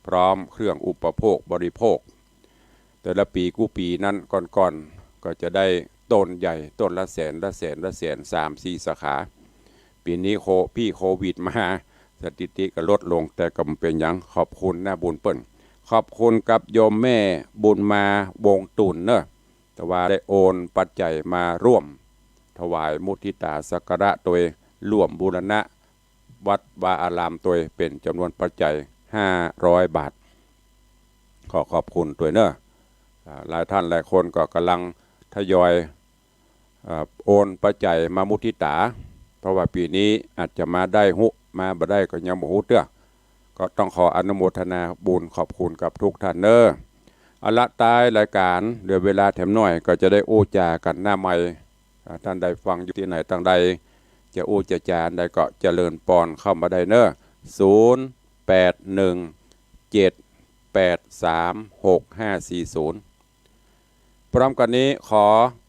พร้อมเครื่องอุปโภคบริโภค แต่ละปี๋กู้ปี๋นั้นก่อนๆ ก็จะได้ ต้นใหญ่ ต้นละแสน ละแสน ละแสน สามสี่สาขา ปี๋นี้โค ปี้โควิดมา สถิติก็ลดลง แต่ก็บ่เป๋นหยัง ขอบคุณหน้าบุญเปิ้น ขอบคุณกับโยมแม่บุญมา วงศ์ตุ่นเนาะ แต่ว่าได้โอนปัจจัยมาร่วมถวายมุทิตาสักการะโตยร่วมบูรณะวัดวาอารามโตยเป๋นจ๋ำนวนปัจจัยห้าร้อยบาท ขอขอบคุณโตยเนาะ อ่า หลายท่านหลายคนก็ก่ำลังทยอย อ่า โอนปัจจัยมามุทิตา เพราะว่าปี๋นี้อาจจะมาได้ฮู้ มาบ่ได้ก็ยังบ่ฮู้เตื้อ ก็ต้องขออนุโมทนาบุญขอบคุณกับทุกท่านเนาะ เอาละ ต๊ายรายก๋าน เหลือเวลาแถมหน้อย ก็จะได้อู้จ๋ากั๋นหน้าไมค์ อ่า ต้านใดฟังอยู่ตี้ไหนตางใด จะอู้จะจ๋าอันใดก็เจริญปอนเข้ามาได้เนาะ ศูนย์แปดหนึ่งเจ็ดแปดสามหกห้าสี่ศูนย์ พร้อมกั๋นนี้ขอ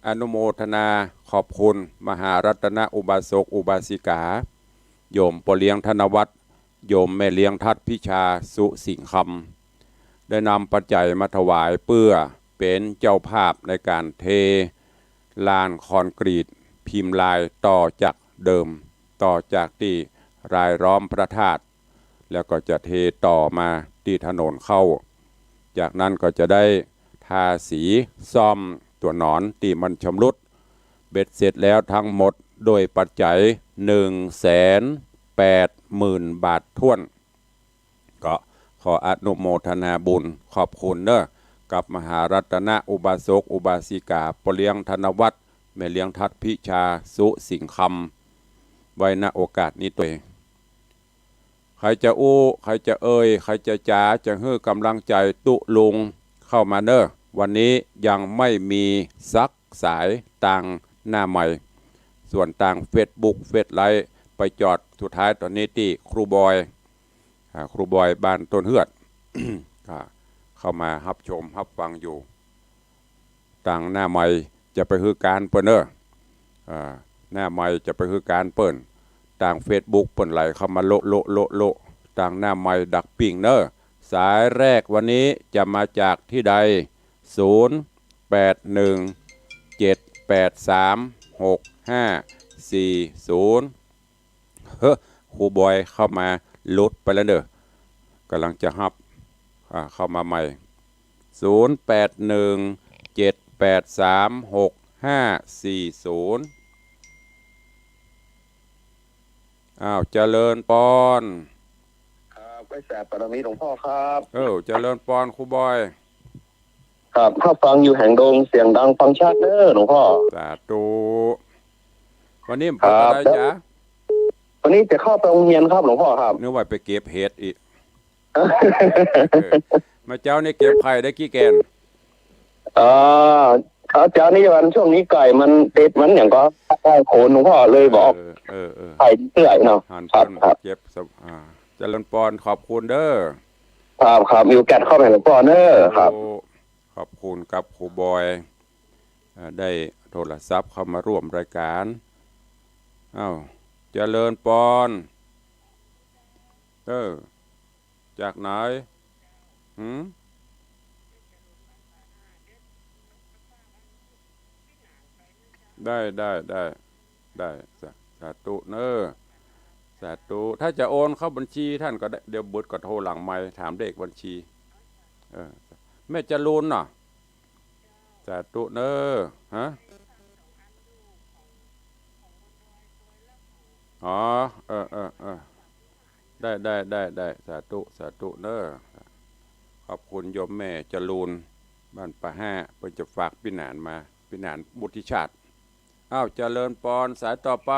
อนุโมทนาขอบคุณมหารัตนอุบาสกอุบาสิกา โยมป้อเลี้ยงธนวัฒน์ โยมแม่เลี้ยงทัดพิชา สุสิงห์คำ ได้นำปัจจัยมาถวายเปื้อเป๋นเจ้าภาพในก๋านเทลานคอนกรีตพิมพ์ลายต่อจากเดิม ต่อจากตี้รายล้อมพระธาตุ แล้วก็จะเทต่อมาตี้ถนนเข้า จากนั้นก็จะได้ทาสีซ่อมตั๋วหนอนตี้มันชำรุด เบ็ดเสร็จแล้วทั้งหมดโดยปัจจัยหนึ่งแสนแปดหมื่นบาทถ้วน ก็ขออนุโมทนาบุญขอบคุณเนาะ กับมหารัตนอุบาสกอุบาสิกา ป้อเลี้ยงธนวัฒน์ แม่เลี้ยงทัดพิชา สุสิงห์คำ ไว้ ณ โอกาสนี้โตย ใผจะอู้ ใผจะเอ่ย ใผจะจ๋า จะหื้อก๋ำลังใจ๋ตุ๊ลุงเข้ามาเนาะ วันนี้ยังไม่มีสักสายตางหน้าไมค์ ส่วนตางเฟซบุ๊ก เฟซไลฟ์ ไปจอดสุดท้ายต๋อนนี้ตี้ครูบอย อ่า ครูบอยบ้านต้นเฮือด อ่า เข้ามาฮับชมฮับฟังอยู่ ตางหน้าไมค์จะไปหื้อก๋านเปิ้นเนาะ อ่า หน้าไมค์จะไปหื้อก๋านเปิ้น ตางเฟซบุ๊กเปิ้นไหลเข้ามาโละโละโละโละ ตางหน้าไมค์ดักปิ้งเนาะ สายแรกวันนี้จะมาจากตี้ใด ศูนย์แปดหนึ่งเจ็ดแปดสามหกห้าสี่ศูนย์ เฮ้อ ครูบอยเข้ามา หลุดไปแล้วเนาะ ก๋ำลังจะฮับ อ่า เข้ามาใหม่ ศูนย์แปดหนึ่งเจ็ดแปดสามหกห้าสี่ศูนย์ อ้าว เจริญปอน ครับ ไหว้สาบารมีหลวงพ่อครับ เออ เจริญปอนครูบอย ครับ ถ้าฟังอยู่แหงดง เสียงดังฟังชัดเด้อหลวงพ่อ สาธุ วันนี้ ครับ ไปไหนจ๊ะ วันนี้จะเข้าไปโฮงเฮียนครับหลวงพ่อครับ นึกว่าไปเก็บเห็ดอีก เออ เมื่อเจ๊านี่เก็บไข่ได้กี่แก่น เอ่อ เมื่อเจ๊านี่วัน ช่วงนี้ไก่มันติดมันหยังก็ได้โขนหลวงพ่อเลยบอก เออ เออ เออ ไข่เตื้อยเนาะ หัน ครับ เปิ้น ครับ เก็บสะ อ่า เจริญปอน ขอบคุณเด้อ ครับ ครับ มีโอกาสเข้าไปหลวงพ่อเน้อ ครับ โอ้ ขอบคุณกับครูบอย อ่า ได้โทรศัพท์เข้ามาร่วมรายการ อ้าว เจริญปอน เออ จากไหน หืม ได้ ได้ ได้ ได้ สา สาธุเน้อ สาธุ ถ้าจะโอนเข้าบัญชีต้านก็ได้ เดี๋ยวเบิดก็โทรหลังไมค์ถามเลขบัญชี เออ แม่จรูนเนาะ สาธุเน้อ ฮะ อ๋อ เออ เออ เออ ได้ ได้ ได้ ได้ สาธุ สาธุเน้อ ขอบคุณโยมแม่จรูน บ้านป่าห้า เปิ้นจะฝากปี้หนานมา ปี้หนานวุฒิชาติ อ้าว เจริญปอน สายต่อไป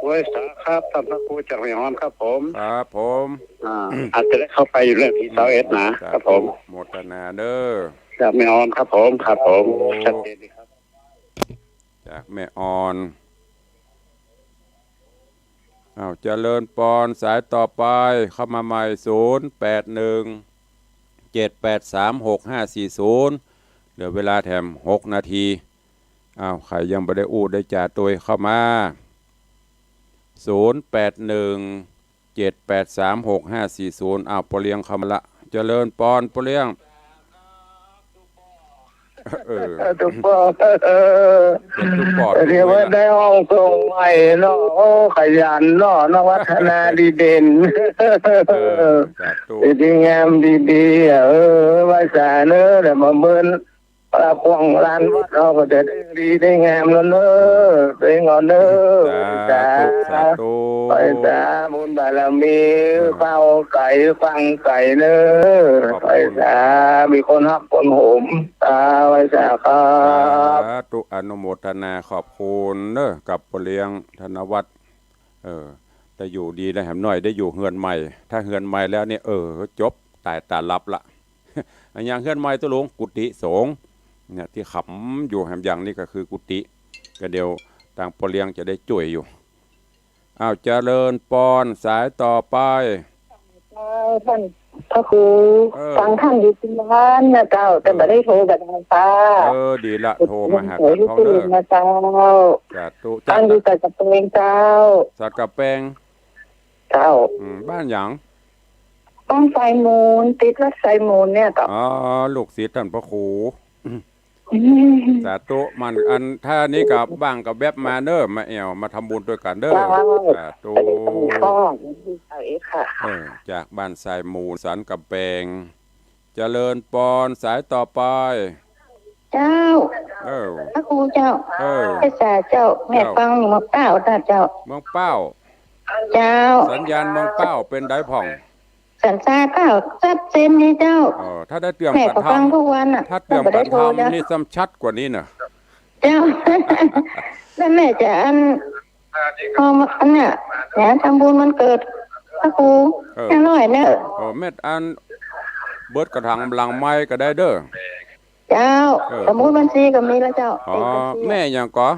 ไหว้สาครับ ต้านพระครูจากแม่ออนครับผม ครับผม อ่า อาจจะได้เข้าไปอยู่เรื่องที่ซาวเอ็ดนะ ครับผม สาธุ โมทนาเน้อ จากแม่ออนครับผม ครับผม โอ้ ชัดเจนดีครับ จากแม่ออน อ้าว เจริญปอน สายต่อไป เข้ามาใหม่ ศูนย์แปดหนึ่งเจ็ดแปดสามหกห้าสี่ศูนย์ เหลือเวลาแถมหกนาที อ้าว ใผยังบ่ได้อู้ได้จ๋าตวยเข้ามา ศูนย์แปดหนึ่งเจ็ดแปดสามหกห้าสี่ศูนย์ อ้าว ป้อเลี้ยงเข้ามาละ เจริญปอน ป้อเลี้ยง เอ เออ ตุ๊ปอ เออ เป๋นตุ๊ปอ เดี๋ยวว่าได้ห้องส่งใหม่เนาะ โอ้ ขยันเนาะ นวัฒนาดีเด่น เออ สาธุ ดีงามดีๆ เออ ไหว้สาเนอะ เดี๋ยวมาเมิน พระพ่วงลานวัดเฮาก็จะได้ดีได้งามแล้วเนอะ เป๋นเอาเนอะ สาธุ สาธุ ไหว้สาบุญบารมี เออ เฝ้าไก๋ฟังไก๋เนอะ ขอบคุณ ไหว้สา มีคนฮักคนโหม สา ไหว้สาครับ สาธุ อนุโมทนา ขอบคุณเนอะ กับป้อเลี้ยงธนวัฒน์ เออ ได้อยู่ดีได้แหมหน้อย ได้อยู่เฮือนใหม่ ถ้าเฮือนใหม่แล้วเนี่ย เออ จบ ต๋ายต๋าลับละ อะหยังเฮือนใหม่ตุ๊ลุง กุฏิสงฆ์เนี่ย ตี้ขำอยู่แหมอย่างนี้ก็คือกุฏิ ก็เดี๋ยวตางป้อเลี้ยงจะได้จ้วยอยู่ อ้าว เจริญปอน สายต่อไป เอ่อ ต้านพระครู เออ ฟังต้านอยู่ตี้บ้านนะเจ้า แต่ เออ บ่ได้โทรกับต้านค่ะ เออ ดีละ โทรมาหาต้านพ่องเน่อ นะเจ้า สาธุ ฟังอยู่สันกำแปงเจ้า สันกำแปง เจ้า อืม บ้านหยัง บ้านไซมูล ติดวัดไซมูลเนี่ยเจ้า อ๋อ ลูกศิษย์ต้านพระครู อืม สาธุ มัน อันถ้านี้ก็ว่างก็แว็บมาเน่อ มาแอ่ว มาทำบุญตวยกั๋นเน่อ เจ้า สาธุ เจ้าเอ๋ค่ะ เออ จากบ้านไซมูล สันกำแปง เจริญปอน สายต่อไป เจ้า เออ พระครูเจ้า เออ ไหว้สาเจ้า แม่ เจ้า ฟังอยู่เมืองเป้านะเจ้า เมืองเป้า เจ้า สัญญาณเมืองเป้าเป๋นใดพ่อง สัญญาณเป้าชัดเจนดีเจ้า เออ ถ้าได้เตื้อง แม่ก็ฟังทุกวันน่ะ ถ้าเตื้อง แต่บ่ได้โทร ปันธรรม เจ้า นี่ซ้ำชัดกว่านี้น่ะ เจ้า แล้วแม่จะอัน เอามาอันเนี่ย เนี่ย ทำบุญวันเกิดพระครู เออ ห้าร้อยเน่อ เออ แม่อัน เบิดกระถางหลังไมค์ก็ได้เน่อ เจ้า เออ สมุดบัญชีก็มีแล้วเจ้า อ๋อ ติดบัญชี แม่หยังก่อ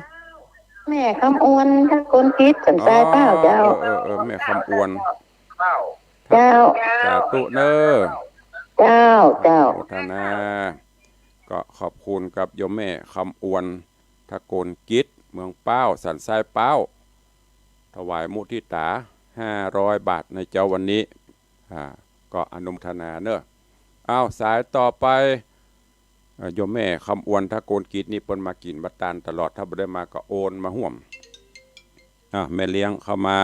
แม่คำอวน ถ้าคนคิดสนใจเปล่าเจ้า อ๋อ เออ เออ เออ แม่คำอวน เจ้า สาธุเน่อ เจ้า เจ้า อนุโมทนา ก็ขอบคุณกับโยมแม่คำอวน ทะโกนกิจ เมืองเป้า สันทรายเป้า ถวายมุทิตา ห้าร้อยบาทในเจ๊าวันนี้ อ่า ก็อนุโมทนาเน่อ อ้าว สายต่อไป เอ่อ โยมแม่คำอวน ทะโกนกิจนี่เปิ้นมากิ๋นมาตานตลอด ถ้าบ่ได้มาก็โอนมาฮ่วม อ่ะ แม่เลี้ยงเข้ามา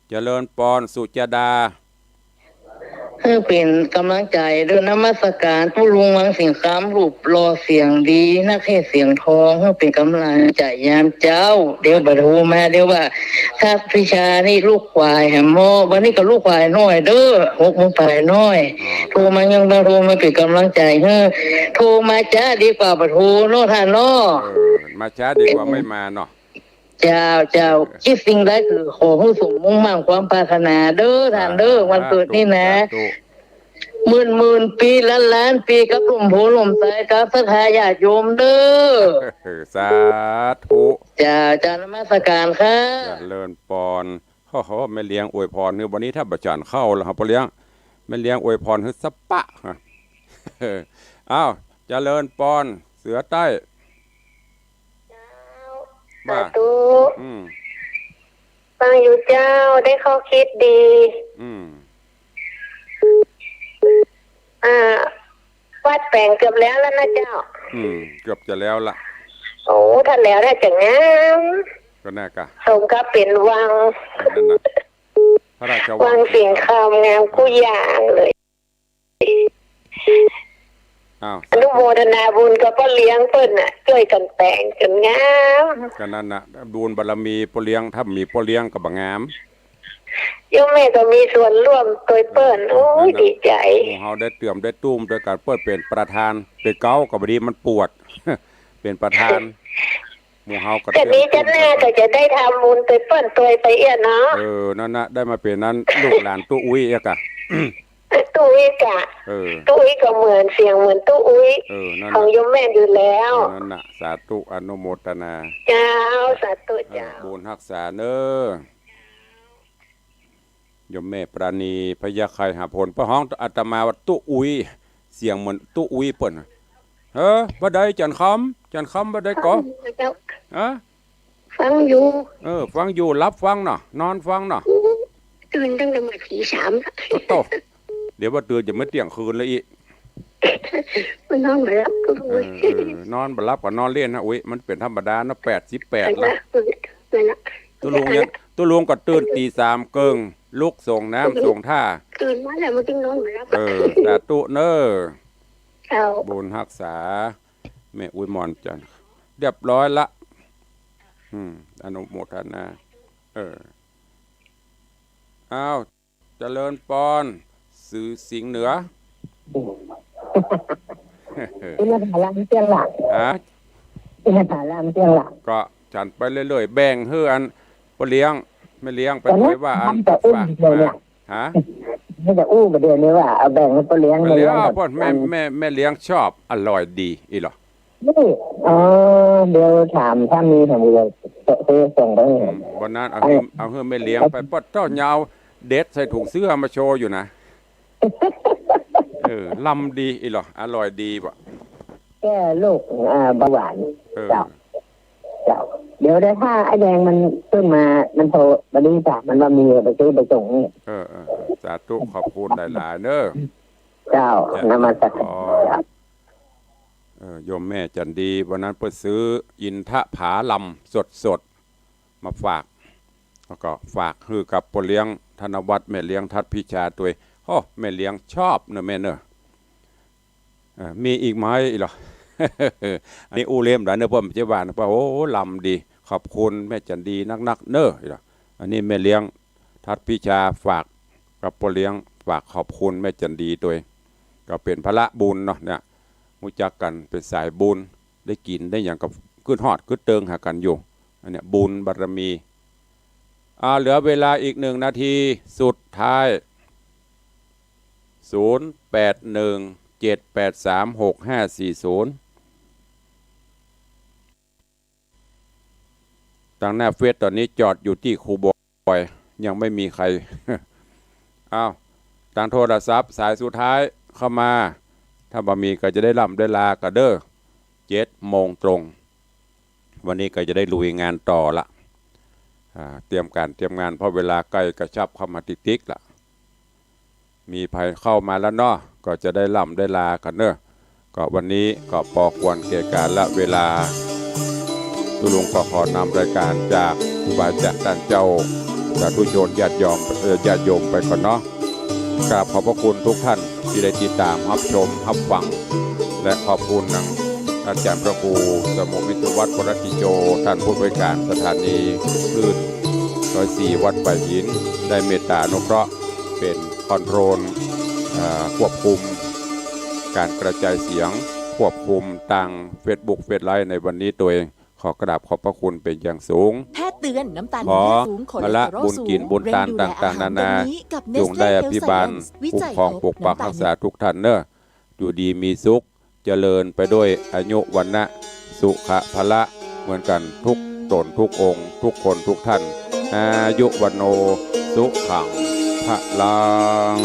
เจริญปอน สุจดา หื้อเป๋นก๋ำลังใจ๋ เดินนมัสก๋านปู่ลุงวังสิงห์คำ รูปหล่อเสียงดี นักเทศน์เสียงทอง หื้อเป๋นก๋ำลังใจ๋ยามเจ๊า เดี๋ยวบ่โทรมา เดี๋ยวว่า ทักพิชานี่ลูกขวายแหมหม้อ วันนี้ก็ลูกขวายน้อยเด้อ หกโมงป๋ายน้อย อ๋อ โทรมายังบ่โทรมาเป๋นก๋ำลังใจ๋ หื้อ โทรมาจ๊ะ ดีกว่าบ่โทรเนาะต้านเนาะ เออ มาจ๊ะดีกว่าไม่มาเนาะ เจ้า เจ้า เออ คิดสิ่งใดคือขอหื้อสมมุ่งมั่นความปรารถนาเด้อต้านเด้อ สาธุ วันเกิดนี่นะ สาธุ หมื่นหมื่นปี ล้านล้านปี กับหลวงปู่หลวงตา กับศรัทธาญาติโยมเด้อ เออ สาธุ เจ้า เจ้า นมัสก๋านค่ะ เจริญปอน โอ้โห แม่เลี้ยงอวยพรหื้อ วันนี้ถ้าบ่ฉันข้าวแล้วครับ ป้อเลี้ยง แม่เลี้ยงอวยพรหื้อสะปะ ฮะ อ้าว เจริญปอน เสือใต้ เจ้า ว่า สาธุ อืม ฟังอยู่เจ้า ได้ข้อคิดดี อืม อ่า วัดแป๋งเกือบแล้วแล้วนะเจ้า อืม เกือบจะแล้วละ โอ้ ถ้าแล้วน่าจะงาม ก็น่ากะ สมกับเป๋นวัง ก็นั่นน่ะ พระราชวัง วังสิงห์คำ งามกู้อย่างเลย อ้าว อนุโมทนาบุญกับป้อเลี้ยงเปิ้นน่ะ จ้วยกั๋นแป๋งจ๋นงาม ก็นั่นน่ะ บุญบารมีป้อเลี้ยง ถ้าบ่มีป้อเลี้ยงก็บ่งาม โยมแม่ก็มีส่วนร่วมตวยเปิ้น เออ โอ้ย นั่นน่ะ ดีใจ๋ หมู่เฮาได้เตื้อมได้ตุ้มตวยกั๋น เปิ้นเป๋นประธาน เป๋นเก๊าก็บ่ดี มันปวด เป๋นประธาน หมู่เฮาก็ จันนี้จันหน้าก็จะได้ทำบุญตวยเปิ้นตวยไปเอี้ยเนาะ เออ นั่นน่ะ ได้มาเป๋นนั้น ลูกหลานตุ๊อุ้ยเอี้ยกะ ตุ๊อุ้ยกะ เออ ตุ๊อุ้ยก็เหมือน เสียงเหมือนตุ๊อุ้ย เออ นั่นน่ะ ของโยมแม่อยู่แล้ว เออ นั่นน่ะ สาธุ อนุโมทนา เจ้า สาธุ เออ เจ้า บุญฮักษาเน้อ โยมแม่ปราณี พญาไข่หาผล ป้อฮ้องอาตมาว่าตุ๊อุ้ย เสียงเหมือนตุ๊อุ้ยเปิ้นน่ะ เออ บ่าใดจันคำ จันคำบ่าใดก่อ ฟังอยู่เจ้า ฮะ ฟังอยู่ เออ ฟังอยู่ หลับฟังเนาะ นอนฟังเนาะ ตื่นตั้งแต่เมื่อตีสาม โอ้โต เดี๋ยวว่าตื่นจะไม่เตี้ยงคืนเลยอีก มันนอนบ่หลับก็ เออ เออ นอนบ่หลับก็นอนเล่นนะ อุ๊ย มันเป๋นธรรมดานะ แปดสิบแปดละ นั่นน่ะ ตุ๊ลุงยัง ตุ๊ลุงก็ตื่นตี๋สามเกิ่ง ลุกส่งน้ำส่งท่า ตื่นมาแล้วมันจึงนอนบ่หลับ เออ สาธุเน่อ เจ้า บุญฮักษา แม่อุ๊ยหมอนจันทร์ เรียบร้อยละ อืม อนุโมทนา เออ อ้าว เจริญปอน สือสิงห์เหนือ อินทผลัมเตี้ยงหละ ฮะ อินทผลัมเตี้ยงหละ ก็ฉันไปเรื่อยๆ แบ่งหื้ออันป้อเลี้ยง แม่เลี้ยงไป ต๋อนนี้ ตวยว่าอัน มันจะอู้ ฝาก เดี๋ยวเนี่ย มา ฮะ มันจะอู้มาเดี๋ยวนี้ว่าเอาแบ่งหื้อป้อเลี้ยง แม่เลี้ยง ป้อเลี้ยง กับ พ่อแม่ อัน แม่ แม่เลี้ยงชอบ อร่อยดี อี้เหรอ นี่ อ๋อ เดี๋ยวถามถ้ามี ผมจะซื้อส่งไปให้ อืม วันนั้นเอาหื้อ เอาหื้อแม่เลี้ยงไป ปอดเต้ายาว เด็ดใส่ถุงเสื้อมาโชว์อยู่นะ เออ ลำดีอี้เหรอ อร่อยดีบ่ะ แก้โรค อ่า เบาหวาน เออ เจ้า เจ้า เดี๋ยว เดี๋ยวถ้าไอ้แดงมันขึ้นมา มันโทร วันนี้จ้ะ มันว่ามี ไปซื้อไปส่งนี่ เออ เออ เออ สาธุ ขอบคุณหลายๆ เน่อ เจ้า เจ้า นมัสการ ขอ เจ้า เออ โยมแม่จันดี วันนั้นไปซื้ออินทผลัมสดๆ มาฝาก แล้วก็ฝากหื้อกับป้อเลี้ยงธนวัฒน์ แม่เลี้ยงทัดพิชาตวย โอ้ แม่เลี้ยงชอบเน่อแม่เน่อ เออ มีอีกไหมอี้เหรอ อันนี้อู้เล่มหลายเน่อ พ่อมันจะว่านะ ว่า โอ้ ลำดี ขอบคุณแม่จันดีนักๆ เน่ออี้เหรอ อันนี้แม่เลี้ยงทัดพิชาฝากกับป้อเลี้ยง ฝากขอบคุณแม่จันดีตวย ก็เป๋นพละบุญเนาะเนี่ย ฮู้จักกั๋นเป๋นสายบุญ ได้กิ๋นได้หยังก็กึ๊ดฮอดกึ๊ดเติงหากั๋นอยู่ อันเนี้ยบุญบารมี อ่า เหลือเวลาอีกหนึ่งนาทีสุดท้าย ศูนย์แปดหนึ่ง เจ็ดแปดสาม หกห้าสี่ศูนย์ ตางหน้าเฟซต๋อนนี้จอดอยู่ตี้ครูบอย ยังไม่มีใคร อ้าว ตางโทรศัพท์สายสุดท้ายเข้ามา ถ้าบ่มีก็จะได้ล่ำได้ลากั๋นเน่อ เจ็ดโมงตรง วันนี้ก็จะได้ลุยงานต่อละ อ่า เตรียมก๋านเตรียมงาน เพราะเวลาใก้กระชับเข้ามาติ๊กๆ ละ มีใผเข้ามาแล้วเนาะ ก็จะได้ล่ำได้ลากั๋นเน่อ ก็วันนี้ก็ปอควรแก่กาลเวลา ตุ๊ลุงก็ขอนำรายการจากครูบาอาจ๋ารย์ต้านเจ้า สาธุชนญาติโยม เอ่อ ญาติโยมไปก่อนเนาะ กราบขอบพระคุณทุกท่านตี้ได้ติดต๋ามฮับชมฮับฟัง และขอบคุณนังอาจ๋ารย์พระครูสมุห์วิศวัฒน์ วรัตติโจ ต้านผู้อำนวยก๋านสถานีคลื่นร้อยสี่วัดป่าหิน ได้เมตต๋าอนุเคราะห์เป๋นคอนโทรล อ่า ควบคุมก๋านกระจายเสียง ควบคุมตางเฟซบุ๊ก เฟซไลฟ์ในวันนี้ตวย ขอกราบขอบพระคุณเป๋นอย่างสูง แพทย์เตือนน้ำตาลในเลือดสูง ขอ คอเลสเตอรอลสูง มาละบุญกิ๋นบุญตานต่างๆ นานา เร่งดูแลอาหารดังนี้กับ จงได้อภิบาล Nestle Health Science วิจัย คุ้มครอง ปกปัก พบน้ำตาล ฮักษาทุกท่านเน่อ อยู่ดีมีสุข เจริญไปด้วยอายุวรรณะสุขะพละ เหมือนกั๋นทุกต๋นทุกองค์ ทุกคนทุกท่าน อายุวัณโณสุขังพลัง